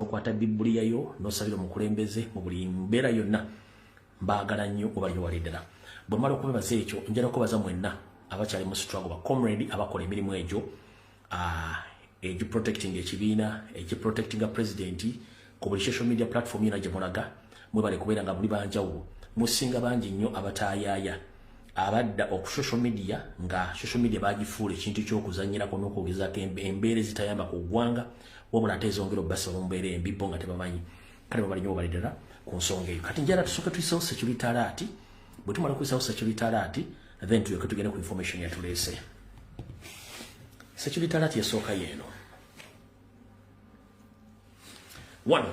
N'okwata Bibuliya yo n'osabira omukulembeze mu buli mbeera yonna. Mbaagala nnyo, obaliyo wali ddala. Bwe mmala okubebaza ekyo, njala okubaza mwenna abakyali mu struggle, ba comrade abakola emirimu egyo egiprotecting ekibiina, egiprotectinga president ku buli social media platform yonna gye mulaga. Mwebale kubeera nga muli banjawulo, musinga bangi nnyo abataayaaya abadda oku social media, nga social media bagifuula ekintu ky'okuzannyirako n'okwogezaako embeera ezitayamba ku ggwanga, wabula ate ezongera obbasaba mu mbeera embi bo nga tebamanyi. Kale babali nnyo, bali ddala ku nsonga eyo. Kati njala tusooke tuyisewo security alert. Bwe tumala okuyisawo security alert, then tulyoke tugende ku information yatuleese. Security alert esooka yeeno. One,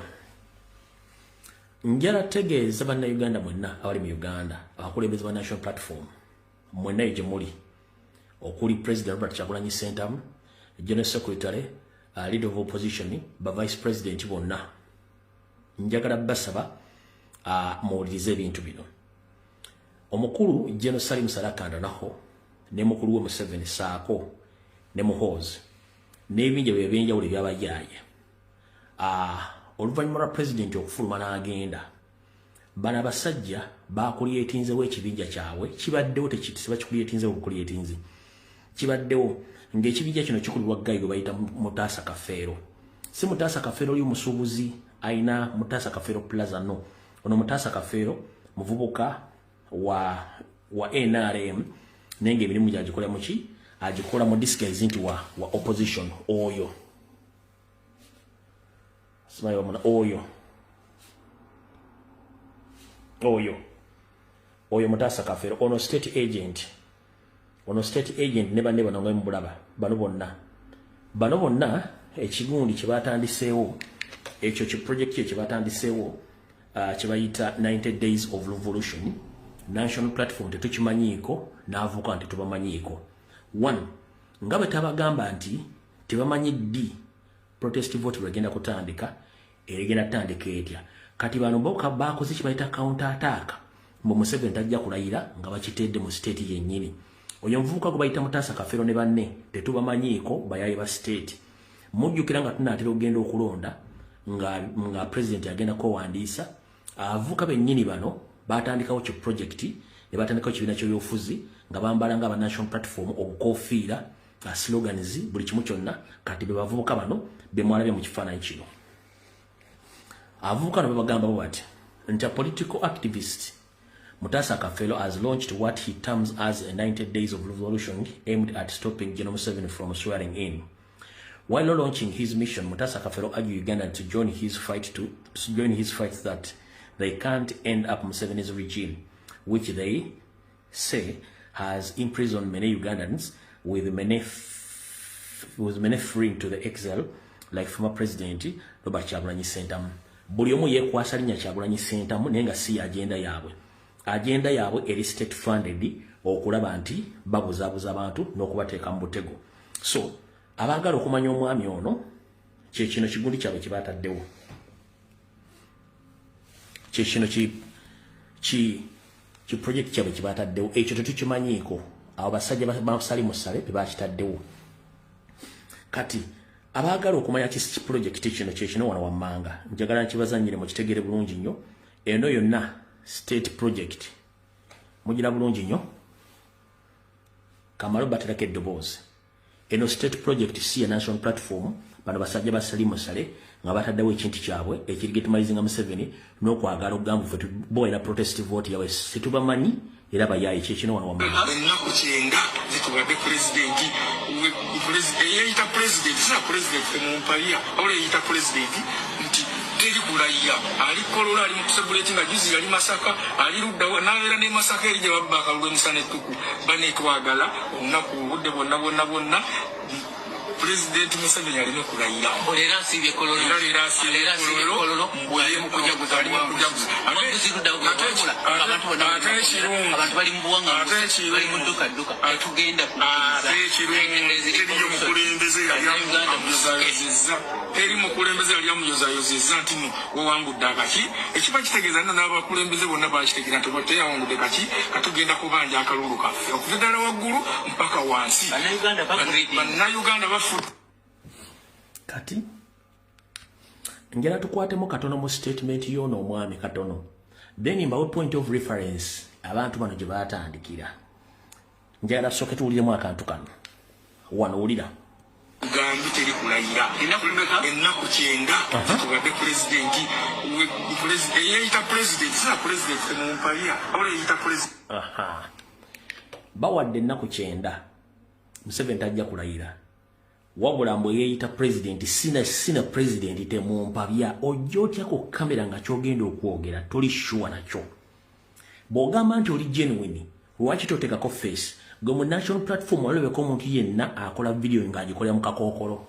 njala tegeeza Bannayuganda mwenna abali mu Uganda, abakulembeze ba National Platform mwenna eyo gye muli, okuli President Robert Kyagulanyi Ssentamu, General Secretary, Leader of Opposition, ba Vice President bonna, njagala basaba muwulirize ebintu bino. Omukulu General Salim Saleh Kandanaho ne mukulu we Museveni saako ne Muhoozi n'ebinja bye ebyenjawulo ebyabayaaye, oluvannyuma lwa pulezidenti okufuluma n'agenda, bano abasajja bakulyetinzewo ekibinja kyabwe. Kibaddewo, tekisiba kikulyetinzewo bukulyetinzi, kibaddewo ng'ekibinja kino kikulirwa guy gwe bayita Mutaasa Kafeero. Si Mutaasa Kafeero oli omusuubuzi ayina Mutaasa Kafeero Plaza, no. Ono Mutaasa Kafeero muvubuka wa NRM, naye ng'emirimu gyagikola muki? Agikola mu disguise nti wa opposition. Oyo simanyi bamuna oyo Mutaasa Kafeero. Ono state agent, ono state agent ne banne bano nga mubulaba bano bonna, bano bonna ekigundi kye batandiseewo ekyo, ki project kye batandiseewo kye bayita 90 Days of Revolution. National Platform tetukimanyiiko, n'avuka nti tubamanyiiko. One, nga bwe tabagamba nti tebamanyi ddi protest vote lwegenda kutandika, erigenda kutandika etya. Kati bano boka bakoze kye bayita counter attack mbu Museveni tajja kulayira nga bakitedde mu state yennyini. Oyo omuvubuka gwe bayita Mutaasa Kafeero ne banne tetubamanyiiko, bayaye ba state. Mujjukira nga tunaatera okugenda okulonda, nga president agenda kwewandiisa, abavubuka bennyini bano batandikawo ki project ne batandikawo kibiina ky'ebyobufuzi nga bambala nga aba National Platform, obukofiira, slogans, buli kimu kyonna. Kati be bavubuka bano be mwalabye mu kifaananyi kino. Abavubuka bano babagamba bo bati nti a political activist Mutasa Kafeero has launched what he terms as a 90 days of revolution aimed at stopping General Museveni from swearing in. While launching his mission, Mutasa Kafeero urged Uganda to join his fight that they can't end up Museveni's regime, which they say has imprisoned many Ugandans, with many fleeing to the exile like former President Robert Kyagulanyi Ssentamu. Buli omu yeekwasa linnya Kyagulanyi Ssentamu, naye nga si agenda yaabwe. Agenda yaabwe eri state funded, okulaba nti babuzaabuza abantu n'okubateeka mu butego. So abaagala okumanya omwami ono, kyekino kigundi kyabwe kye bataddewo, kyekino ki project kyabwe kye bataddewo. Ekyo tetukimanyiiko. Abo basajja basali musale be bakitaddewo. Kati abaagala okumanya ki project kino, kyekino wano wammanga. Njagala nkibazanyire mukitegere bulungi nnyo. Eno yonna state project, mugira bulungi nnyo. Kamalo baterako eddoboozi. Eno state project, si ya National Platform. Bano basajja ba Salimu Sale nga bataddewo ekintu kyabwe ekirigetimalizinga Museveni n'okwagala okugamba ffe boyina protest vote yaabwe situbamanyi, era bayaaye. Kyekino wano wammanga. Ennaku 90 zitubadde pulezidenti eyeyita pulezidenti, sina pulezidenti emumpalira, wabula eyeyita pulezidenti nti teri kulayira. Ali Kololo, ali mu kusebuleti, nga juzi yali Masaka, ali luddawa nabeera ne Masaka eri gye babba akalulu emisana ettuku. Banetwagala olunaku obudde bwonna bwonna bwonna Pulezidenti Museveni alina okulayira. Leero asiibye Kololo. Era leero asiibye. Leero asiibye. Kololo. Kololo ali mu kujaguza. Ali mu kujaguza. Buwanguzi luddawo Ate wabula abantu bonna ate ekirungi abantu bali mu ate buwanguzi, ekirungi bali mu dduka dduka, tetugenda. Ate ekirungi, teriyo mukulembeze yali amuyozayozezza, teri mukulembeze yali amuyozayozezza nti no wewangudde akaki. Ekiba kitegeeza nno n'abakulembeze bonna bakitegeera nti teyawangudde kaki, katugenda kubanja akalulu kaffe okuva ddala waggulu mpaka wansi. Bannayuganda bagreedi. Bannayuganda bafudde. Kati Njala tukwatemu katono mu statement y'ono omwami katono, then mbawe point of reference abantu bano gye baatandikira. Njagala tusooke tuwuliremu akantu kano wano, wulira. Gambi teri kulayira. Ennaku mmeka? Ennaku 90 zitubadde pulezidenti eyeyita pulezidenti, sina pulezidenti temumpabya, wabula eyeyita pulezidenti. Aha. Bawadde ennaku 90, Museveni tajja kulayira, wabula mbwe yeeyita pulezidenti. Sina pulezidenti temumpabya. Ojja otya ku kamera nga kyogenda okwogera toli sure nakyo? Bw'ogamba nti oli genuine, lwaki toteekako face? Gwe mu National Platform walabeko omuntu yenna akola video ng'agikolera mu kakookolo?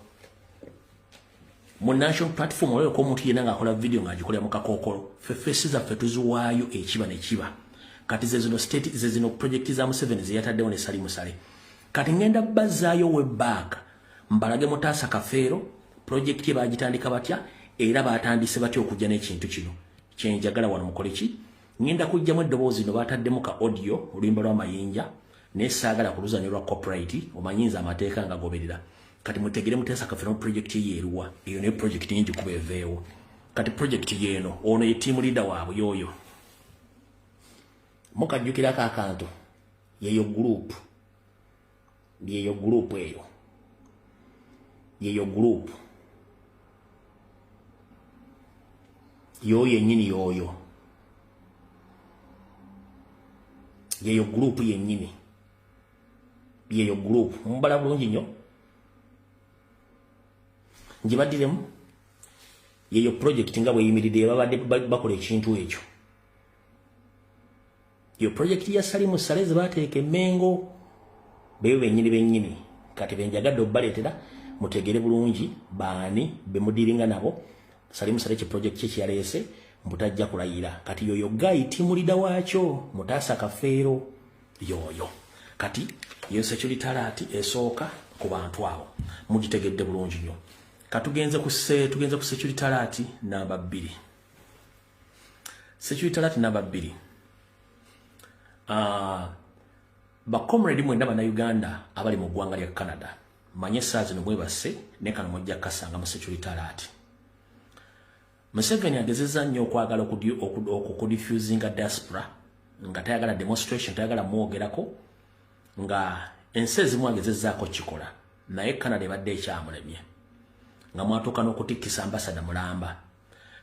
Mu National Platform walabeko omuntu yenna ng'akola video ng'agikolera mu kakookolo? Ffe face zaffe tuziwaayo ekiba ne kiba. Kati ze zino state, ze zino project za Museveni ze yataddewo ne Salim Saleh. Kati ngenda bazzaayo we back, mbalage Mutaasa Kafeero project ye bagitandika batya era batandise batya okujja n'ekintu kino kyenjagala wano mukole ki. Ngenda kujjamu eddoboozi lino, bataddemu ka audio, oluyimba lw'amayinja, naye saagala kuluzanyo lwa copyright, omanyinza amateeka nga goberera. Kati mutegere Mutaasa Kafeero project ye eruwa. Eyo naye project nyingi kuba eveewo. Kati project yeeno, ono ye team leader waabwe yoyo, mukajjukirako akantu. Yeyo group, yeyo group eyo, yeyo group yoyo yennyini, yoyo yeyo group yennyini, yeyo group. Mubala bulungi nnyo, njibaddiremu. Yeyo project nga bweyimiridde, babadde bakola ekintu ekyo. Yo project ya Salim Saleh ze bateeka Emmengo, beyo bennyini bennyini. Kati benjagadde obbaleetera mutegere bulungi baani bemudiringa nabo. Salim Saleh ki project kye kyeyaleese mbutajja kulayira. Kati yoyo guy team leader waakyo Mutaasa Kafeero yoyo. Kati yo security alert esooka ku bantu abo mugitegedde bulungi nnyo. Katugenze ku se tugenze ku security alert namba 2. Security alert namba 2. Ba comrade mwenda bannayuganda abali mu ggwanga lya Canada, manye saa zino mwebase ne kano mujja kasanga mu security alert. Museveni agezezza nnyo okwagala okudiffusinga diaspora, nga tayagala demonstration, tayagala mwogerako, nga ensi ezimu agezezzaako kikola, naye Canada ebadde ekyamulemye nga mwatuuka n'okutikkisa ambasada mulamba.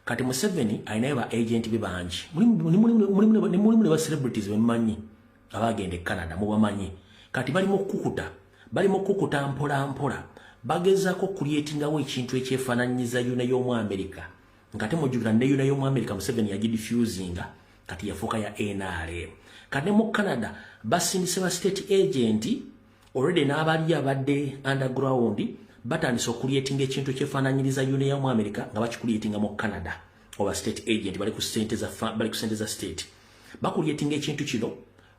Kati Museveni alinayo ba agent be bangi, mulimu ne ba celebrities bemumanyi abagenda e Canada, mubamanyi. Kati bali mu kukuta, bali mu kukuta mpola mpola, bagezaako creatingawo ekintu ekyefaananyiza UNAA y'omu America, nga temujjukira ne UNAA y'omu America Museveni yagidiffusinga, kati yafuuka ya NRM. Kati ne mu Canada basindise ba state agent already n'abali abadde underground, batandise okucreatinga ekintu ekyefaananyiriza UNAA y'omu America nga bakicreatinga mu Canada. Oba state agent bali ku ssente za bali ku ssente za state, bacreatinga ekintu kino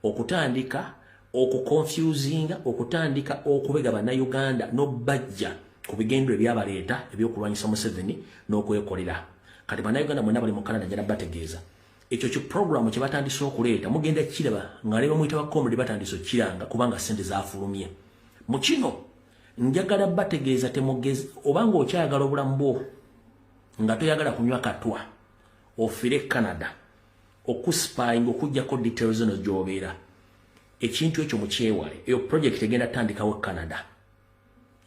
okutandika okuconfusinga, okutandika okubega bannayuganda n'obbajja ku bigendo ebyabaleeta ebyokulwanyisa Museveni n'okwekolera. Kati bannayuganda mwenna bali mu Canada, njala bategeeza ekyo ki program kye batandise okuleeta, mugenda kiraba nga ne bamuyita ba comrade batandise okukiranga kubanga ssente zaafulumye. Mu kino njagala bategeeza, temugezi obanga okyayagala obulamu bwo nga toyagala kunywa katwa ofiire Canada okuspying, okuggyako details zino gy'obeera, ekintu ekyo mukyewale. Eyo project egenda tandikawo Canada.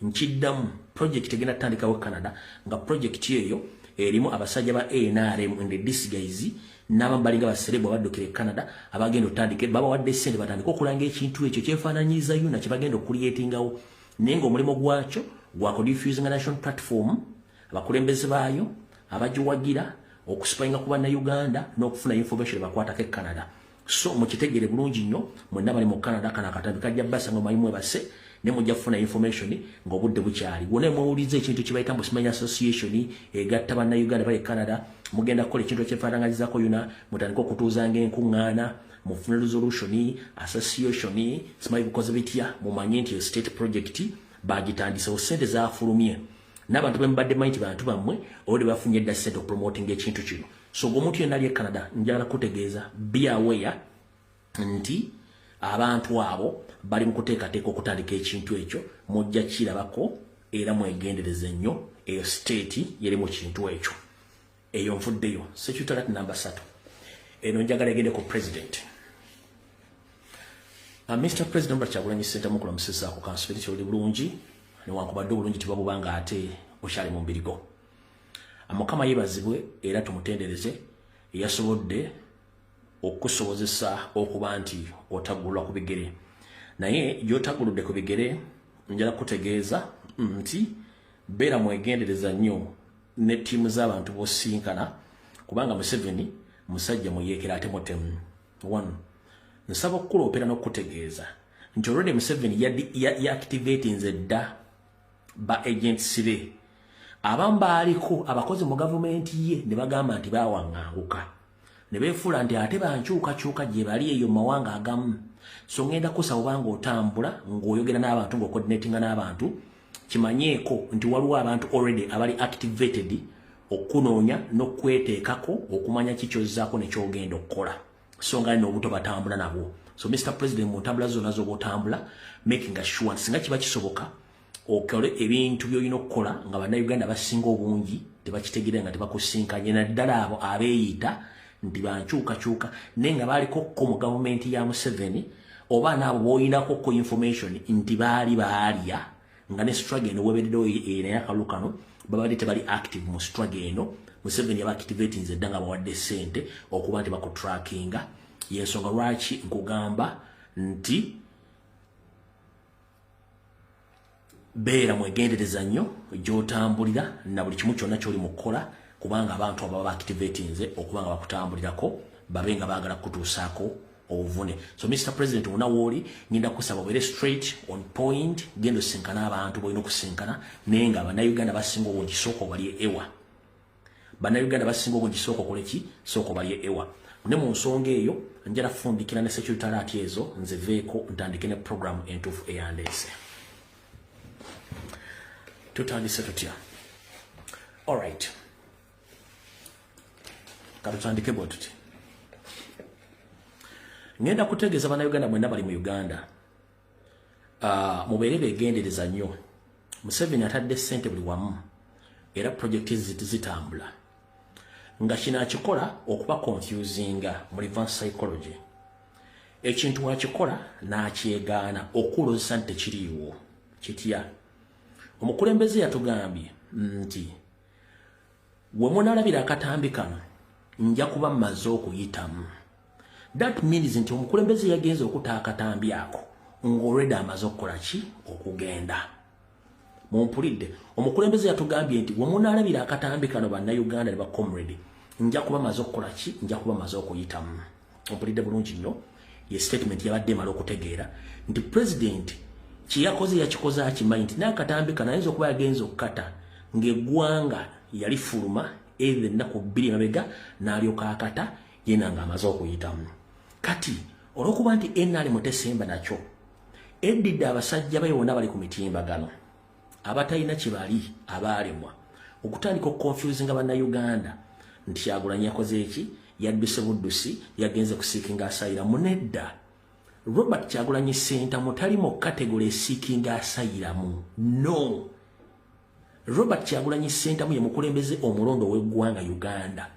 Nkiddamu, project egenda tandikawo Canada, nga project eyo erimu abasajja ba NRM in the disguise n'abamu balinga baserebu abaddukira e Canada, abagenda otandike babawadde ssente batandike okulanga ekintu ekyo kyefaananyiza UNAA kye bagenda okucreatingawo, naye ng'omulimu gwakyo gwa kudiffusinga national platform, abakulembeze baayo abagiwagira, okuspyinga ku bannayuganda n'okufuna information bakwatako e Canada. So mukitegere bulungi nnyo mwenna bali mu Canada, kana akatambi kajja basa nga manyi mwebase ne mujja kufuna information ng'obudde bukyali. Wonna mwewuliza ekintu kye bayita mbu simanyi association egatta bannayuganda bali e Canada, mugenda kukola ekintu ekyefaananyirizaako UNAA, mutandike okutuuzanga enkuŋŋaana, mufune resolution, association simanyi bukoze bitya, mumanye nti state project bagitandisewo, ssente zaafulumye n'abantu bemubadde manyi nti bantu bammwe olwedde bafunye dda ssente okupromotinga ekintu kino. So ng'omuntu yenna ali e Canada, njagala kutegeeza, be aware nti abantu abo bali mu kuteekateeka okutandika ekintu ekyo, mujja kirabako era mwegendereze nnyo. Eyo state yeri mu kintu ekyo. Eyo nvuddeyo. Security alert namba 3. Eno njagala egende ku president. Mr. President Robert Kyagulanyi Ssentamu kulamusizaako, kansubire nti oli bulungi, newankubadde obulungi tebabubanga ate okyali mu mbirigo. Mukama yeebazibwe era tumutendereze eyasobodde okukusobozesa okuba nti otaggulwa ku bigere. Naye gy'otagguludde ku bigere, njala kutegeeza nti beera mwegendereza nnyo ne ttiimu z'abantu b'osinkana, kubanga Museveni musajja muyeekera ate mutemu. One, nsaba okukuloopera n'okukutegeeza nti already Museveni ya activatinze dda ba agents be. Abamu baaliko abakozi mu gavumenti ye ne bagamba nti baawaŋŋanguka ne beefuula nti ate bankyukakyuka gye bali eyo mu mawanga agamu. So ngenda kusaba, obanga otambula ng'oyogera n'abantu, ng'ocoordinatinga n'abantu, kimanyeeko nti waliwo abantu already abali activated okunoonya n'okweteekako okumanya ki kyozzaako ne kyogenda okukola, so nga n'obuto batambula nabwo. So Mr. President, mu ntambula zonna z'oba otambula, making sure singa kiba kisoboka okole ebintu by'olina okukola nga Bannayuganda basinga obungi tebakitegeera, nga tebakusinkanye, naddala abo abeeyita nti bankyukakyuka naye nga baaliko ko mu gavumenti ya Museveni, oba naabo b'oyinako ko information nti baali baalya nga ne struggle eno webereddewo naye akalulu kano babadde tebali active mu struggle eno. Museveni yaba activatinze dda nga bawadde ssente okuba nti bakutrackinga. Yensonga lwaki nkugamba nti beera mwegendereza nnyo gy'otambulira na buli kimu kyonna ky'oli mu kukola, kubanga abantu abo baba activatinze okuba nga bakutambulirako, babe nga baagala kutuusaako obuvune. So Mr. President, wona wooli, ngenda kusaba obeere straight on point. Genda osinkana abantu bolina okusinkana, naye nga Bannayuganda basinga obungi sooka obalye ewa. Bannayuganda basinga obungi sooka okole ki? Sooka obalye ewa. Ne mu nsonga eyo njala fundikira ne security alert ezo, nziveeko ntandike ne program entuufu eyandeese. Tutandise tutya? Alright, katutandike bwe tuti. Ngenda kutegeeza Bannayuganda mwenna bali mu Uganda, mubeere beegendereza nnyo. Museveni atadde ssente buli wamu era project zitambula, nga kino akikola okuba confusinga mu reverse psychology. Ekintu wakikola n'akyegaana okulozesa nti tekiriiwo. Kitya? Omukulembeze yatugambye nti we munaalabira akatambi kano nja kuba mmaze okuyitamu. That means nti omukulembeze yagenze okuta akatambi ako ng'already amaze okukola ki? Okugenda. Mumpulidde? Omukulembeze yatugambye nti we munaalabira akatambi kano, Bannayuganda ne bacomrade, nja kuba maze okukola ki? Nja kuba maze okuyitamu. Ompulidde bulungi nnyo? Ye statement yabadde emala okutegeera nti president kyeyakoze yakikoze akimanyi nti n'akatambi kano ayinza okuba yagenza okukata ng'eggwanga yalifuluma either ennaku 2 emabega, n'alyoka akata yena ng'amaze okuyitamu. Kati olw'okuba nti NRM tesemba nakyo, eddidde abasajja bayo bonna bali ku mitimbagano abatalina kye bali, abaalemwa okutandika okuconfusinga Bannayuganda nti Kyagulanyi yakoze eki, yadduse buddusi, yagenze kuseekinga asylum. Nedda, Robert Kyagulanyi Ssentamu tali mu category eseekinga asylum, no. Robert Kyagulanyi Ssentamu ye mukulembeze omulondo w'eggwanga Uganda,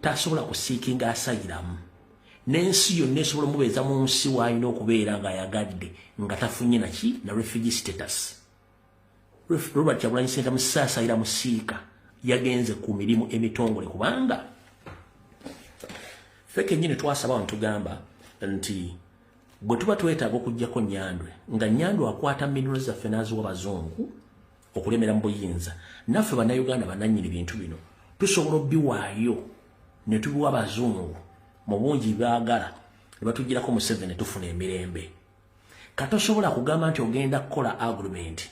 tasobola kuseekinga asylum. N'ensi yonna esobola omubeeza mu nsi w'alina okubeera ng'ayagadde nga tafunye naki na refugee status. Robert Kyagulanyi Ssentamu saasayira musiika, yagenze ku mirimu emitongole, kubanga ffe kennyini twasaba wano, tugamba nti bwe tuba twetaaga okuggyako Nyandwe, nga Nyandwe akwata minerals zaffe n'aziwa bazungu okulemera mu buyinza, naffe Bannayuganda bannannyini bintu bino tusobola obbiwaayo ne tubiwa abazungu mu bungi baagala ne batugirako Museveni, tufuna emirembe. Katosobola kugamba nti ogenda kukola agreement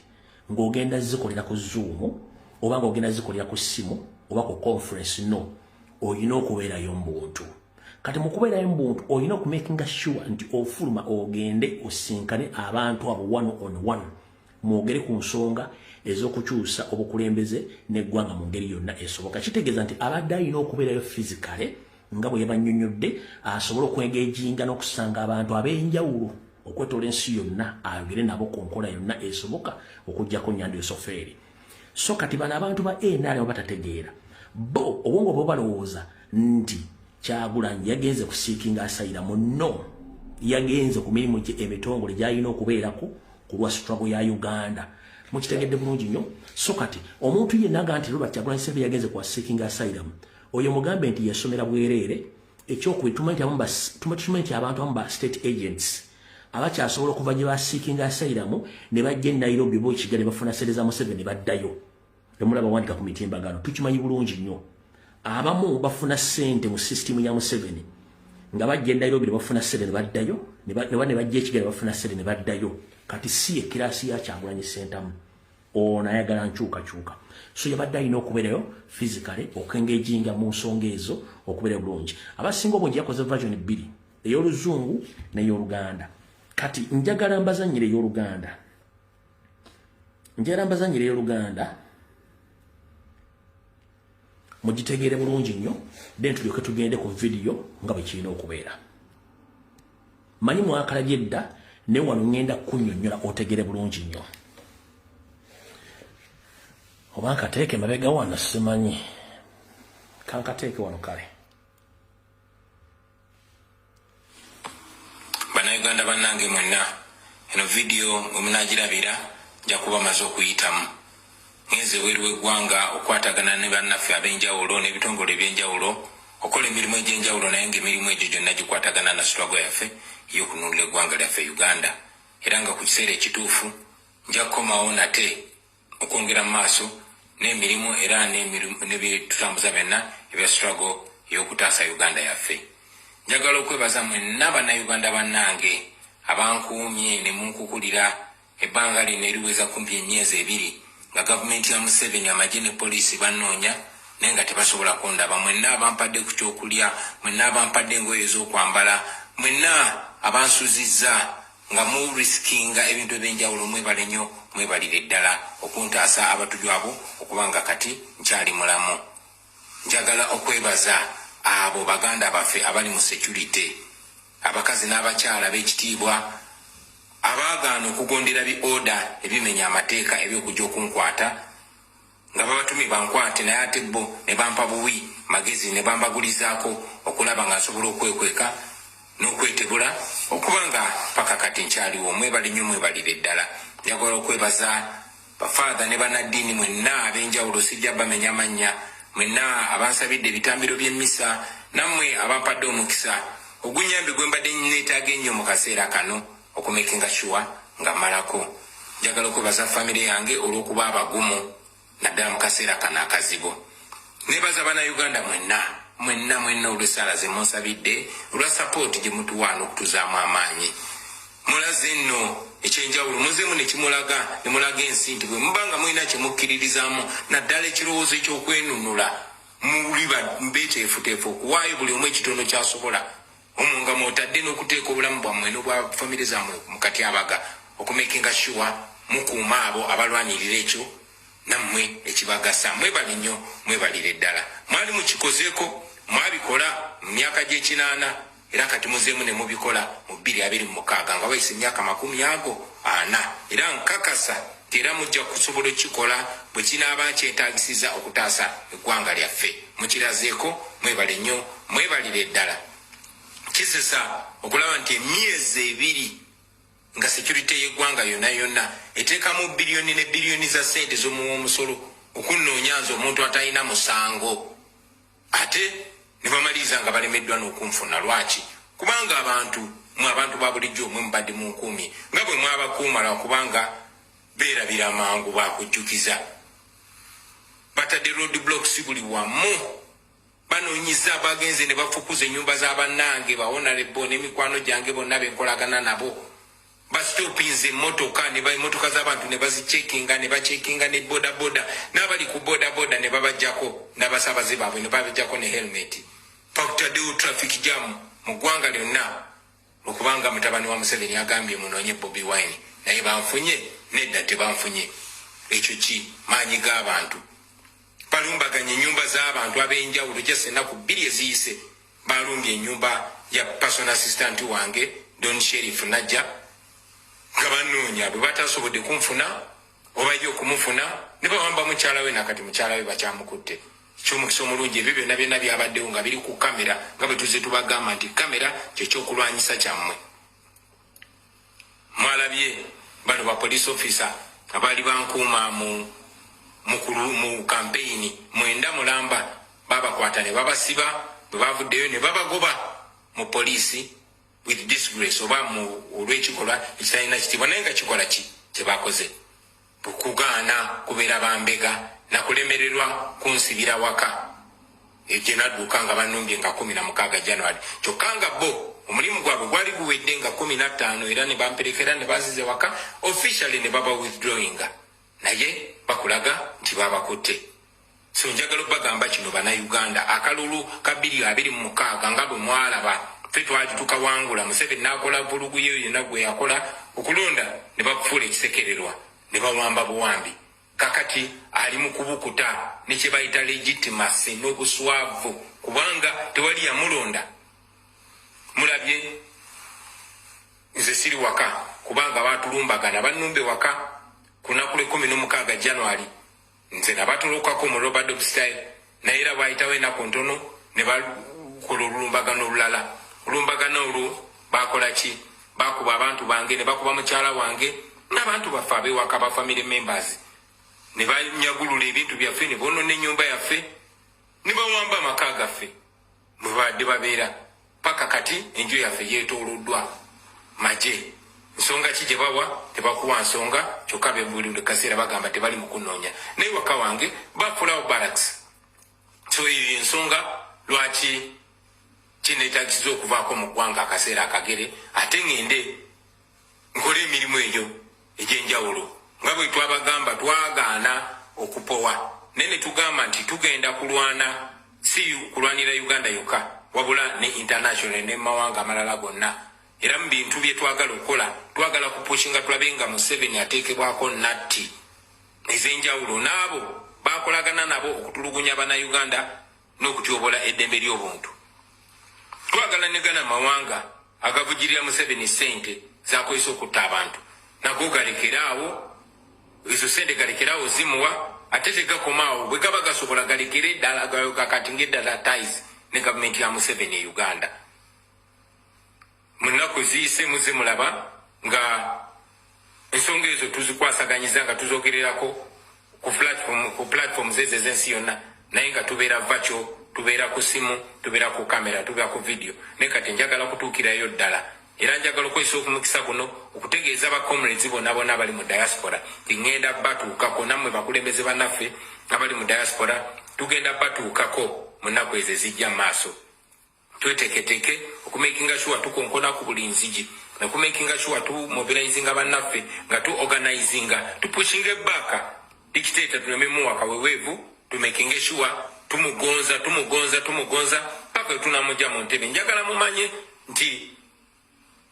ng'ogenda zikolera ku Zoom oba ng'ogenda zikolera ku ssimu oba ku conference. No, olina okubeerayo mu buntu. Kati mu kubeerayo mu buntu olina okumakinga sure nti ofuluma ogende osinkane abantu abo one on one, mwogere ku nsonga ez'okukyusa obukulembeze n'eggwanga mu ngeri yonna esoboka. Kitegeeza nti abadde alina okubeerayo physically nga bwe yabannyonnyodde, asobole okwengaginga n'okusanga abantu ab'enjawulo okwetoola ensi yonna, ayogere nabo ku nkola yonna esoboka okuggyako Nyando Yosofeeri. So kati bano abantu ba NRM batategeera, Bo obwongo bwo balowooza nti Kyagulanyi yagenze kuseekinga asylum. No, yagenze ku mirimu gye emitongole gy'alina okubeerako ku lwa struggle ya Uganda. Mukitegedde bulungi nnyo. So kati omuntu yenna aga nti Robert Kyagulanyi Ssentamu yagenze ku seeking asylum, oyo mugambe nti yasomera bwereere. Ekyokubiri, tumanyi nti abantu abamu ba state agents abakyasobola okuva gye ba seeking asylum ne bajja e Nairobi bo Kigali, bafuna sente za Museveni ne baddayo. Emulaba wandika ku mitimbagano, tukimanyi bulungi nnyo. Abamu bafuna ssente mu system ya Museveni nga bajja e Nairobi ne bafuna ssente ne baddayo, ne bajja e Kigali ne bafuna ssente ne baddayo. Kati si ye class ya Kyagulanyi Ssentamu. Ono ayagala nkyukakyuka, so yabadde alina okubeerayo physically okwengaginga mu nsonga ezo okubeera bulungi. Abasinga obungi yakoze version bbiri, ey'Oluzungu n'ey'Oluganda. Kati njagala mbazanyire ey'Oluganda, njagala mbazanyire ey'Oluganda mugitegeere bulungi nnyo, then tulyoke tugende ku vidiyo nga bwe kirina okubeera. Manyi mwakalabye edda, naye wano ŋŋenda kunnyonnyola otegeere bulungi nnyo. Oba nkateeke mabega wano, simanyi, kankateeke wano. Kale. Bannayuganda bannange mwenna, eno vidiyo mwe munaagirabira nja kuba maze okuyitamu. Ngenze ebweru w'eggwanga okukwatagana ne bannaffe ab'enjawulo n'ebitongole ebyenjawulo okukola emirimu egy'enjawulo, naye ng'emirimu egyo gyonna gikwatagana na struggle yaffe ey'okununula eggwanga lyaffe Uganda. Era nga ku kiseera ekituufu nja kukomawo nate okwongera mu maaso n'emirimu era n'ebyetutambuza byonna ebya struggle ey'okutaasa Uganda yaffe. Njagala okwebaza mwenna Bannayuganda bannange abankuumye ne munkukulira ebbanga lino eriweza kumpi emyezi 2 nga gavumenti ya Museveni, amagye ne poliisi bannoonya naye nga tebasobola kundaba. Mwenna abampadde ku kyokulya, mwenna abampadde engoye ez'okwambala, mwenna abansuzizza nga murisikinga ebintu ebyenjawulo, mwebale nnyo, mwebalire ddala okuntaasa abatuju abo okuba nga kati nkyali mulamu. Njagala okwebaza abo baganda baffe abali mu security, abakazi n'abakyala b'ekitiibwa abaagaana okugondera bi order ebimenya amateeka ebyokujja okunkwata nga babatumye bankwate, naye ate bo ne bampa buwi magezi ne bambagulizaako okulaba nga nsobola okwekweka n'okwetebula okuba nga paka kati nkyaliwo. Mwebale nnyo, mwebalire ddala. Njagala okwebaza bafaatha ne bannaddiini mwenna ab'enjawulo, sijja bamenya mannya, mwenna abansabidde ebitambiro by'emmisa, nammwe abampadde omukisa ogunyambe gwe mbadde neetaaga ennyo mu kaseera kano okumakinga sure nga mmalako. Njagala okwebaza famire yange olw'okuba abagumu naddala mu kaseera kano akazibu. Nebaza Bannayuganda mwenna mwenna mwenna olw'essaala ze munsabidde, olwa support gye mutuwa n'okutuzaamu amaanyi. Mulaze nno ekyenjawulo, muzeemu ne kimulaga ne mulaga ensi nti bwe muba nga mulina kye mukkiririzaamu, naddala ekirowoozo eky'okwenunula, muli mbeeteefuteefu okuwaayo buli omu ekitono ky'asobola, omwo nga mwotadde n'okuteeka obulamu bwammwe n'obwa famire zammwe mu katyabaga okumakinga sure mukuuma abo abalwanirira ekyo nammwe ekibagasa. Mwebale nnyo, mwebalire ddala. Mwali mukikozeeko, mwabikola mu myaka gy'ekinaana, era kati muzeemu ne mubikola mu 2026 nga wayise emyaka 40. Era nkakasa nti era mujja kusobola okukikola bwe kinaaba kyetaagisiza okutaasa eggwanga lyaffe. Mukirazeeko, mwebale nnyo, mwebalire ddala. Kisesa okulaba nti emyezi 2 nga security y'eggwanga yonna yonna eteekamu biliyoni ne biliyoni za ssente z'omuwa omusolo okunnoonya nze omuntu atalina musango, ate ne bamaliriza nga balemeddwa n'okunfuna. Lwaki? Kubanga abantu mwe, abantu ba bulijjo mwe mubadde munkuumye nga bwe mwabakuuma, lwakubanga beerabira mangu bakujjukiza. Batadde road blocks buli wamu, banoonyiza, bagenze ne bafukuza ennyumba z'abannange ba honorable n'emikwano gyange bonna benkolagana nabo. Basitopinze emmotoka, emmotoka z'abantu ne bazicekinga, ne bacekinga ne bodaboda, n'abali ku bodaboda ne babajjako n'abasaabaze baabwe ne babajjako ne helmet. Bakutaddewo traffic jam mu ggwanga lyonna okubanga mutabani wa Museveni agambye munoonye Bobi Wine. Naye banfunye? Nedda, tebanfunye. Ekyo ki maanyi g'abantu balumbaganya ennyumba z'abantu ab'enjawulo. Just ennaku 2 eziyise balumbye ennyumba ya personal assistant wange Don Sherif najja nga banoonya. Bwe batasobodde kunfuna oba ye okumufuna, ne bawamba mukyala we, nakati mukyala we bakyamukutte. Kyomukisa omulungi, ebyo byonna byonna byabaddewo nga biri ku kamera, nga bwe tuzze tubagamba nti kamera kyekyokulwanyisa kyammwe. Mwalabye bano ba police officer abaali bankuuma mu campaign 9 mulamba, babakwata ne babasiba, bwe bavuddeyo ne babagoba mu poliisi with disgrace, oba mu olw'ekikolwa ekitalina kitiibwa. Naye nga kikola ki kye bakoze? Kugaana kubeera bambega nakulemererwa kunsibira waka gye nadduka nga bannumbye nga 16 January. Kyokka nga bo omulimu gwabwe gwali guwedde nga 15, era ne bamperekera ne banziza waka officially ne baba withdrawinga, naye bakulaga nti babakutte. So njagala obbagamba kino, Bannayuganda, akalulu ka 2026 nga bwe mwalaba ffe twali tukawangula, Museveni n'akola vulugu ye yonna gwe yakola okulonda ne bakufuula ekisekererwa ne bawamba buwambi. Kakati ali mu kubukuta ne kye bayita legitimacy n'obuswavu, kubanga tewali yamulonda. Mulabye nze siri waka kubanga batulumbagana, bannumbe waka ku lunaku lw'ekumi n'omukaaga January. Nze nabatolokako mu Robert style, naye era bwayitawo ennaku ntono ne bakola olulumbagano olulala. Olulumbagano olwo bakola ki? Bakuba abantu bange, ne bakuba mukyala wange n'abantu baffe ab'ewaka, ba family members, ne banyagulula ebintu byaffe, ne boonona ennyumba yaffe, ne bawamba amaka gaffe mwe babadde babeera. Paka kati enju yaffe yeetooloddwa magye. Nsonga ki gye bawa? Tebakuwa nsonga. Kyokka be buli kaseera bagamba tebali mu kunoonya, naye waka wange bafuulawo barracks. So eyo ensonga lwaki kineetagisiza okuvaako mu ggwanga akaseera akagere, ate ŋŋende nkole emirimu egyo egy'enjawulo. Nga bwe twabagamba, twagaana okupowa, naye ne tugamba nti tugenda kulwana, si kulwanira Uganda yokka, wabula ne international ne mawanga amalala gonna. Era mu bintu bye twagala okukola, twagala kupushinga tulabe nga Museveni ateekebwako natti ez'enjawulo n'abo bakolagana nabo okutulugunya Bannayuganda n'okutyobola eddembe ly'obuntu. Twagala negana amawanga agavugirira Museveni sente zakozesa okutta abantu, nago galekeraawo ezo sente, galekeraawo zimuwa. Ate tegakomaawo, bwe gaba gasobola galekere eddala kati ngaeddala ties ne gavumenti ya Museveni e Uganda. Mu nnaku eziyise muze mulaba nga ensonga ezo tuzikwasaganyiza nga tuzogererako ku platforms ezo ez'ensi yonna, naye nga tubeera virtual, tubeera ku simu, tubeera ku kamera, tubeera ku video. Naye kati njagala kutuukirayo ddala, era njagala okukozesa omukisa guno okutegeeza ba comrades bonna bonna abali mu diaspora ti ŋŋenda batuukako. Nammwe bakulembeze bannaffe abali mu diaspora, tugenda batuukako mu nnaku ezo ezijja mu maaso. Tweteeketeeke okumakinga sure tukonkona ku buli nzigi, okumakinga sure tumobilizinga bannaffe, nga tu organizinga, tupushinga ebaaka dictator, tuleme muwa kaweweevu. Tumakinge sure tumugonza, tumugonza, tumugonza paka tunamujja mu ntebe. Njagala mumanye nti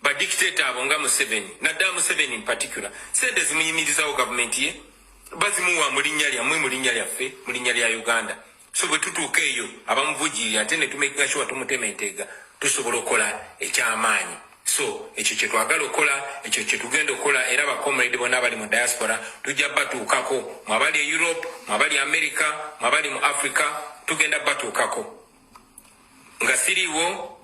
badictator abo nga Museveni, naddala Museveni in particular, sente zimuyimirizawo gavumenti ye bazimuwa mu linnya lyammwe, mu linnya lyaffe, mu linnya lya Uganda. So bwe tutuuka eyo abamuvugirira, ate ne tumakinga sure tumutema enteega, tusobola okukola ekyamaanyi. So ekyo kyetwagala okukola, ekyo kyetugenda okukola. Era bacomrade bonna abali mu diaspora tujja batuukako, mwabali e Europe, mwabali America, mwabali mu Africa, tugenda batuukako. Nga siriwo,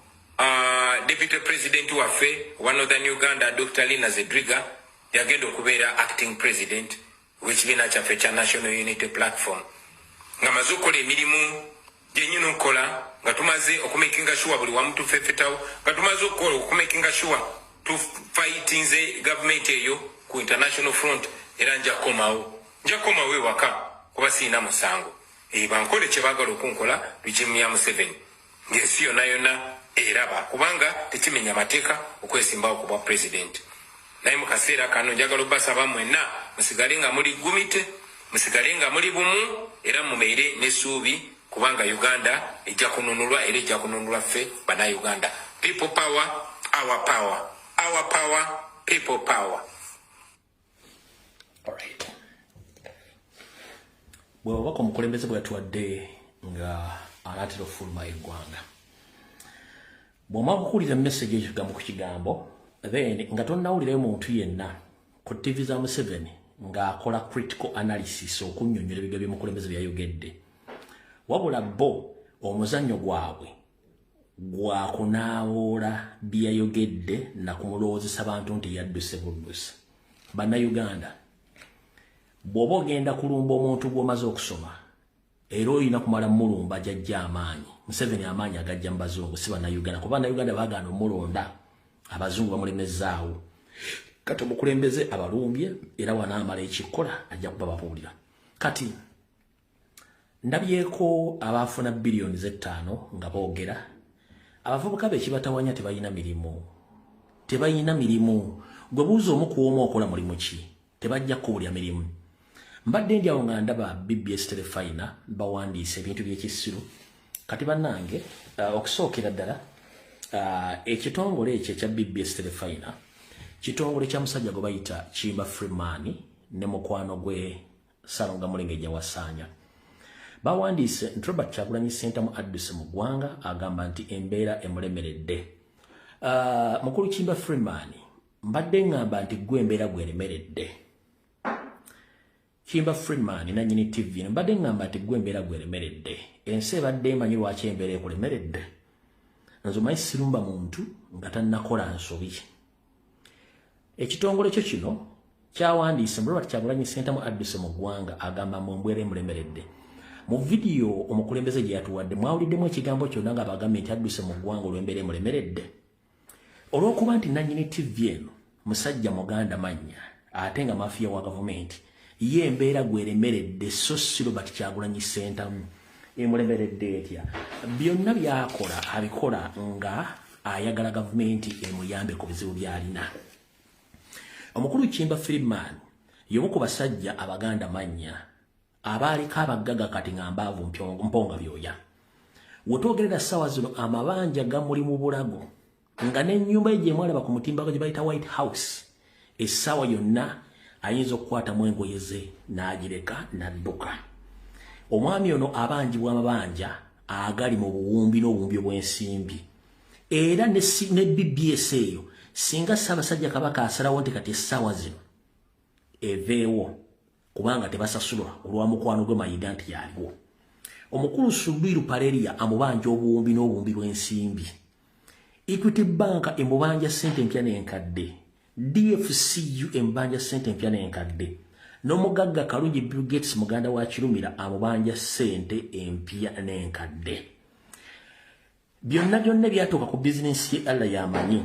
deputy president waffe owa Northern Uganda, Dr Lina Zedriga, yagenda okubeera acting president w'ekibiina kyaffe ekya National Unity Platform, nga maze okukola emirimu gyenyina okukola, nga tumaze okumakinga sure buli wamu tufefetawo, nga tumaze okukola okumakinga sure tufightinze gavumenti eyo ku international front. Era nja kukomawo, nja kukomawo ewaka kuba siina musango. Bankole kye baagala okunkola, regime ya Museveni, ng'ensi yonna yonna eraba, kubanga tekimenya mateeka okwesimbawo ku bwa president. Naye mu kaseera kano njagala obbasaba mwenna musigale nga muli gumite, musigale nga muli bumu, era mubeere n'essuubi, kubanga Uganda ejja kununulwa, era ejja kununulwa ffe Bannayuganda. People power, our power, our power, people power. Alright. Bwe bubaka omukulembeze bwe yatuwadde nga anaatera okufuluma eggwanga. Bw'omala okuwulira message ekigambo ku kigambo, then nga tonnawulirayo muntu yenna ku TV za Museveni ng'akola critical analysis okunnyonnyola ebigambo by'omukulembeze byayogedde. Wabula bo omuzannyo gwabwe gwakunaawoola byeyayogedde nakumulowoozesa bantu nti yadduse buddusi. Bannayuganda, bw'oba ogenda kulumba omuntu gw'omaze okusoma, era olina kumala mulumba jajja amaanyi. Museveni amaanyi agajja mu bazungu, si bannayuganda, kuba bannayuganda baagaana omulonda, abazungu bamulemezaawo. Kati omukulembeze abalumbye, era wanaamala ekikola ajja kuba babuulira. Kati ndabyeko abaafuna biliyoni 5 nga boogera. Abavubuka be kibatawanya tebalina mirimu. Tebalina mirimu. Gwe buuza omu ku omu okola mulimu ki? Tebajja kuwulya mirimu. Mbadde ndi awo nga ndaba BBS Terefayina bawandiise ebintu by'ekisiru. Kati bannange, okusookera ddala, ekitongole ekyo ekya BBS Terefayina kitongole kya musajja gwe bayita Kimba Freeman ne mukwano gwe Salonga Mulengejja Wasaanya. Bawandiise nti Robert Kyagulanyi Ssentamu adduse mu ggwanga, agamba nti embeera emulemeredde. Mukulu Kimba Freeman, mbadde ŋŋamba nti ggwe embeera gweremeredde. Kimba Freeman nannyini TV, mbadde ŋŋamba nti ggwe embeera gweremeredde. Ensi ebadde emanyi lwaki embeera ekulemeredde. Nze omanyi sirumba muntu nga tannakola nsobi. Ekitongole kyo kino kyawandiise Robert Kyagulanyi Ssentamu adduse mu ggwanga, agamba mu mbeera emulemeredde. Mu vidiyo omukulembeze gye yatuwadde mwawuliddemu ekigambo kyonna nga bagambye nti adduse mu ggwanga olw'embeera emulemeredde. Olw'okuba nti nannyini TV eno musajja muganda mannya ate nga mafiya wa gavumenti, ye embeera gweremeredde, so si Robert Kyagulanyi Ssentamu. Emulemeredde etya? Byonna by'akola abikola nga ayagala gavumenti emuyambe ku bizibu by'alina. Omukulu Kimba Freeman y'omu ku basajja abaganda mannya abaaliko abaggaga kati nga mbaavu mponga byoya. Wetwogerera ssaawa zino amabanja gamuli mu bulago, nga n'ennyumba ye gye mwalaba ku mutimbagano gye bayita White House, essaawa yonna ayinza okukwatamu engoye ze n'agireka n'adduka. Omwami ono abanjibwa amabanja agali mu buwumbi n'obuwumbi bw'ensimbi. Era ne BBS eyo singa Ssaabasajja Kabaka asalawo nti kati essaawa zino eveewo kubanga tebasasulwa olwa mukwano gwe Mayiga nti yaliwo. Omukulu Subiru Paleria amubanja obuwumbi n'obuwumbi bw'ensimbi. Equity Bank emubanja ssente empya n'enkadde. DFCU emubanja ssente empya n'enkadde. N'omugagga Kalungi Bill Gates muganda wa Kirumira amubanja ssente empya n'enkadde. Byonna byonna byatuuka ku bizinensi ye Allah y'amanyi.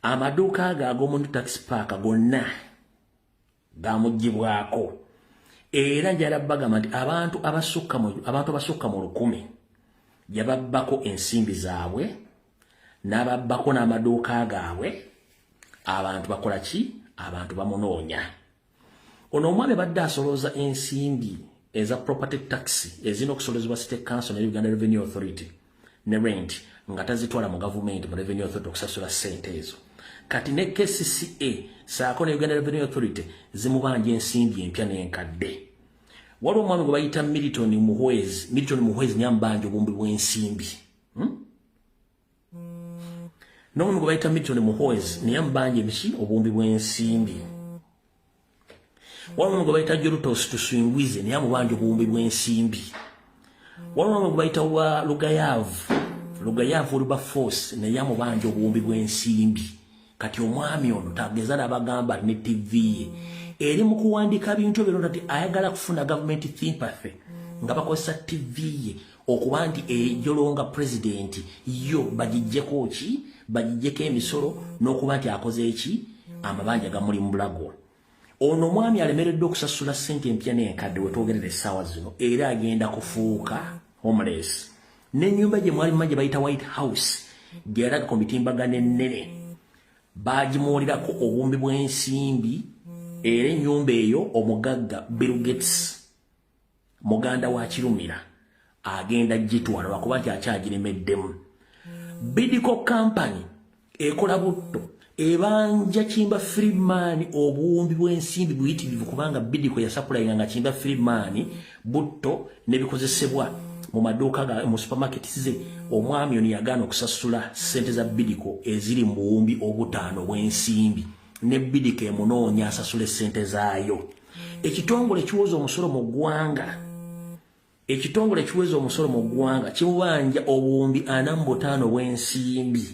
Amaduuka ago ag'omuntu tax park gonna gamuggyibwako. Era njala bagamba nti abantu abasukka mu 1000 yababbako ensimbi zaabwe n'ababbako n'amaduuka gaabwe. Abantu bakola ki? Abantu bamunoonya. Ono omwami badde asolooza ensimbi eza property tax ezirina okusolozebwa State Council ne Uganda Revenue Authority ne rent nga tazitwala mu gavumenti mu Revenue Authority okusasula ssente ezo. Kati ne KCCA saako ne Uganda Revenue Authority zimubanja ensimbi empya n'enkadde. Waliwo omwami gwe bayita Milton Muhwezi. Milton Muhwezi naye amubanja obuwumbi bw'ensimbi. N'omwami gwe bayita Milton Muhwezi naye amubanja emiki obuwumbi bw'ensimbi. Waliwo omwami gwe bayita Julius Tusingwize naye amubanja obuwumbi bw'ensimbi. Waliwo omwami gwe bayita wa Lugayavu, Lugayavu Oluba Force naye amubanja obuwumbi bw'ensimbi. Kati omwami ono tageza n'abagamba ne TV ye eri mu kuwandiika bintu ebyo nti ayagala kufuna gavumenti sympathy nga bakozesa TV ye okuba nti ejolonga pulezidenti yo bagiggyeko ki? Bagiggyeko emisolo n'okuba nti akoze eki? Amabanja gamuli mu bulago. Ono omwami alemereddwa okusasula ssente empya n'enkadde wetwogerera essaawa zino, era agenda kufuuka homeless. N'ennyumba gye mwali mumanyi gye bayita White House gye yalaga ku mitimbagano ennene baagimuwulirako obuwumbi bw'ensimbi, era ennyumba eyo omugagga Bill Gates muganda wa Kirumira agenda gitwala lwakuba nti akyagiremeddemu. Bidco Company ekola butto ebanja Kimba Freeman obuwumbi bw'ensimbi buyitirivu, kubanga Bidco yasapulayinga nga Kimba Freeman butto n'ebikozesebwa mu maduuka mu supermarket ze. Omwami ono yagaana okusasula ssente za Bidco eziri mu buwumbi 5 bw'ensimbi, ne Bidco emunoonya asasule ssente zaayo. Ekitongole ekiwoza omusolo mu ggwanga Ekitongole ekiweza omusolo mu ggwanga kimubanja obuwumbi 45 bw'ensimbi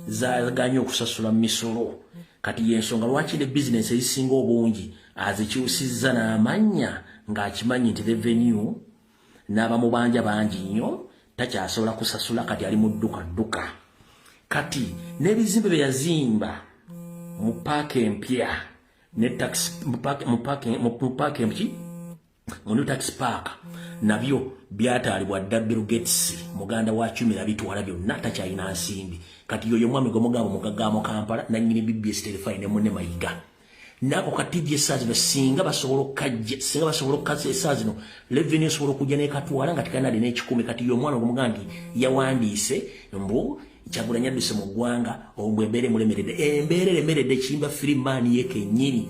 zaganye okusasula misolo. Kati y'ensonga lwaki ne bizinensi ezisinga obungi azikyusizza n'amannya ng'akimanyi nti revenue n'abamubanja bangi nnyo, takyasobola kusasula. Kati ali mu dduka dduka. Kati n'ebizimbe bye yazimba mu paaka empya ne tax mu paaka empya, mu new tax park, nabyo byataalibwa dda. Bill Gates muganda wa Kyumira bitwala byonna, takyalina nsimbi. Kati yoyo mwami gwemugamba mugagga mu Kampala, nannyini BBS Terefayina ne munne Mayiga nako. Kati TV essaawa zino singa basobola okukajja, singa basobola okukasa essaawa zino, revenue esobola okujja n'ekatwala nga tekalina n'ekikumi. Kati yo omwana gwemugamba nti yawandiise mbu Kyagulanyi adduse mu ggwanga, obwo embeera emulemeredde, embeera eremeredde Kimba Freeman ye kennyini.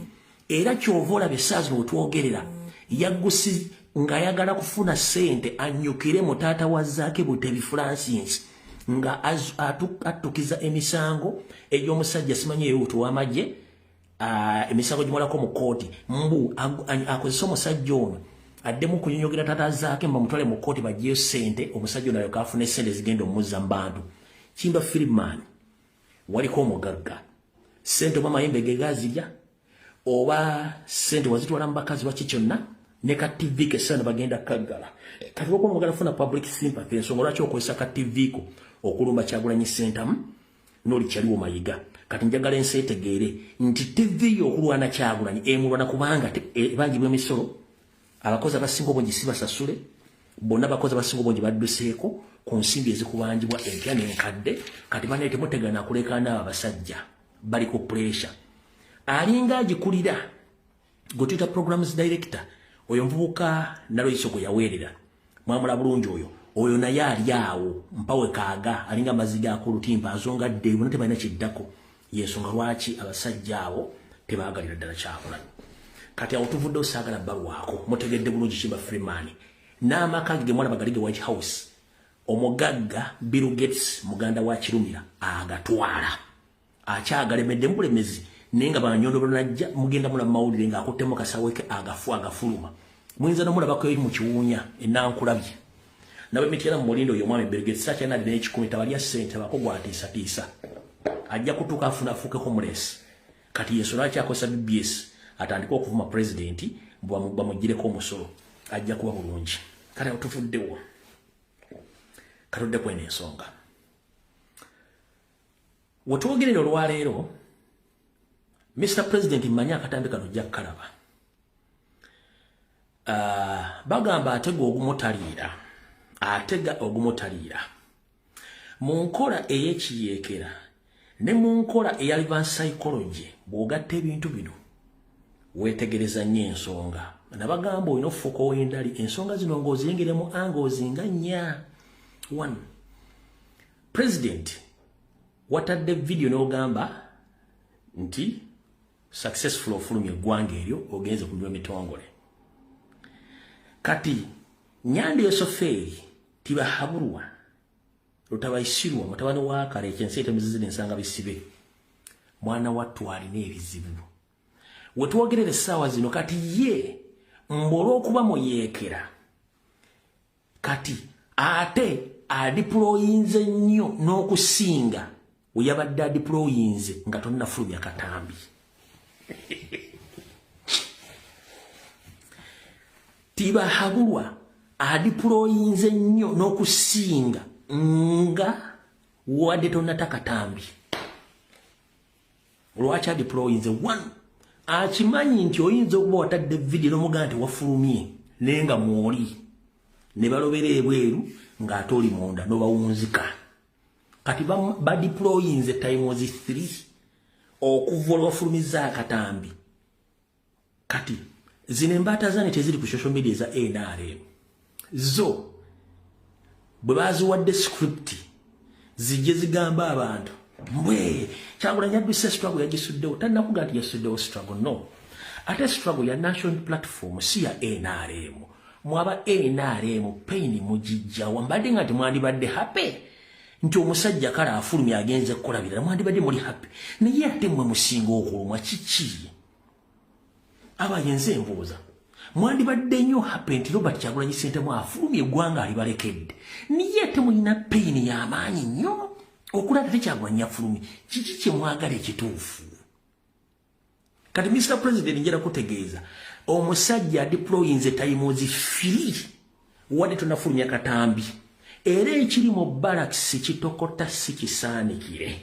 Era kyova olaba essaawa zino wetwogerera yaggusi ng'ayagala kufuna ssente annyukire mu taata wa Zaake Butebi Francis, nga attukiza emisango egy'omusajja simanyi eyewutu w'amagye, emisango gimwalako mu kkooti, mbu akozese omusajja ono addemu kunyonyogera taata Zaake, bamutwale mu kkooti baggyeyo ssente, omusajja ono alyoke afune ssente zigenda omuzza mu bantu. Kimba Freeman, waliko omugagga, ssente oba amayembe ge gazirya oba ssente wazitwala mu bakazi, baki kyonna, ne ka TV ke essano bagenda kaggala. Kati okuba omugala funa public sympathy, ensonga lwaki okozesa ka TV ko okulumba Kyagulanyi Ssentamu n'oli Kyaliwo Mayiga. Kati njagala ensi etegeere nti TV yo okulwana Kyagulanyi emulwana kubanga ebangibwa emisolo, abakozi abasinga obungi si basasule, bonna abakozi abasinga obungi badduseeko ku nsimbi ezikubanjibwa empya n'enkadde. Kati bannaye, temutegana kulekaana, abo abasajja bali ku pressure. Alinga agikulira gwe tuyita programs director, oyo nvubuka Naloyiso gwe yaweerera, mwamula bulungi oyo. Oyo naye ali awo mpawe kaaga, alinga amazzi gakulutimba azonga dde, bona tebalina kiddako. Yensonga lwaki abasajja abo tebaagalira ddala Kyagulanyi. Kati awo tuvuddewo, saagala balwako, mutegedde bulungi. Kimba Freeman n'amaka ge gemwalaba gali ge White House, omugagga Bill Gates muganda wa Kirumira agatwala, akyagalemedde mu bulemezi, naye nga banyondo najja mugenda mula mawulire ng'akuttemu kasawo ke agafu agafuluma, muyinza nomulabako eri mu kiwuunya enankulabye nawe mityana mu mulindo. Oyo omwami Bill Gates akyalina n'ekikumi, tabalya ssente, abako gwatiisatiisa ajja kutuuka afuna afuuke homeless. Kati yesu lwaki akozesa BBS atandike okuvuma pulezidenti bamugireko omusolo, ajja kuba bulungi. Kati awo tuvuddewo, katudde kweno ensonga wetwogerera olwaleero. Mr President, mmanyi akatambi kano ojja kukalaba. Bagamba atega ogumutaliira, atega ogumutaliira. Mu nkola ey'ekiyeekera ne mu nkola eya reverse psychology, bw'ogatta ebintu bino weetegereza nnyo ensonga. Nabagamba olina okufuuka ow'endali, ensonga zino ng'oziyingiremu angles nga nnya. One, president, watadde video n'ogamba nti successful ofulumya eggwanga eryo, ogenze kunywa emitongole. Kati Nyanda Yosofeeri Tibahabulwa Lutabaisirwa, mutabani wa kale ekyensi etemizizira ensanga bisibe, mwana wattu alina ebizibu wetwogerera essaawa zino. Kati ye mbu olw'okuba muyeekera, kati ate adeployinze nnyo n'okusinga we yabadde adeployinze nga tonnafulumya katambi. Tibahabulwa adeployinze nnyo n'okusinga nga wadde tonnata katambi. Lwaki adeployinze? One, akimanyi nti oyinza okuba watadde vidiyo n'omugamba nti wafulumye, naye nga mwoli ne balobera ebweru ng'ate oli munda n'obawunzika. Kati badeployinze times 3 okuva olwafulumizza akatambi. Kati zino embaata zane teziri ku social media eza NRM, zo bwe baziwadde script zijje zigamba abantu mbwe Kyagulanyi adduse, struggle yagisuddewo. Tannakuga nti yasuddewo struggle, no. Ate struggle ya national platform, si ya NRM. Mwaba NRM pain mugijjawa? Mbadde nga temwandibadde happy nti omusajja kale afulumya agenze kukola birala, mwandibadde muli happy, naye ate mmwe musinga okulumwa. Kiki abayenze? Envuuza Mwandibadde nnyo happy nti Robert Kyagulanyi Ssentamu afulumye eggwanga alibalekedde, naye ate mulina pain y'amaanyi nnyo okulaba ate Kyagulanyi afulumye. Kiki kye mwagala ekituufu? Kati Mr President, njala kutegeeza omusajja adeployinze times 3 wadde tonafulumya katambi, era ekiri mu barracks kitokota si kisaanikire.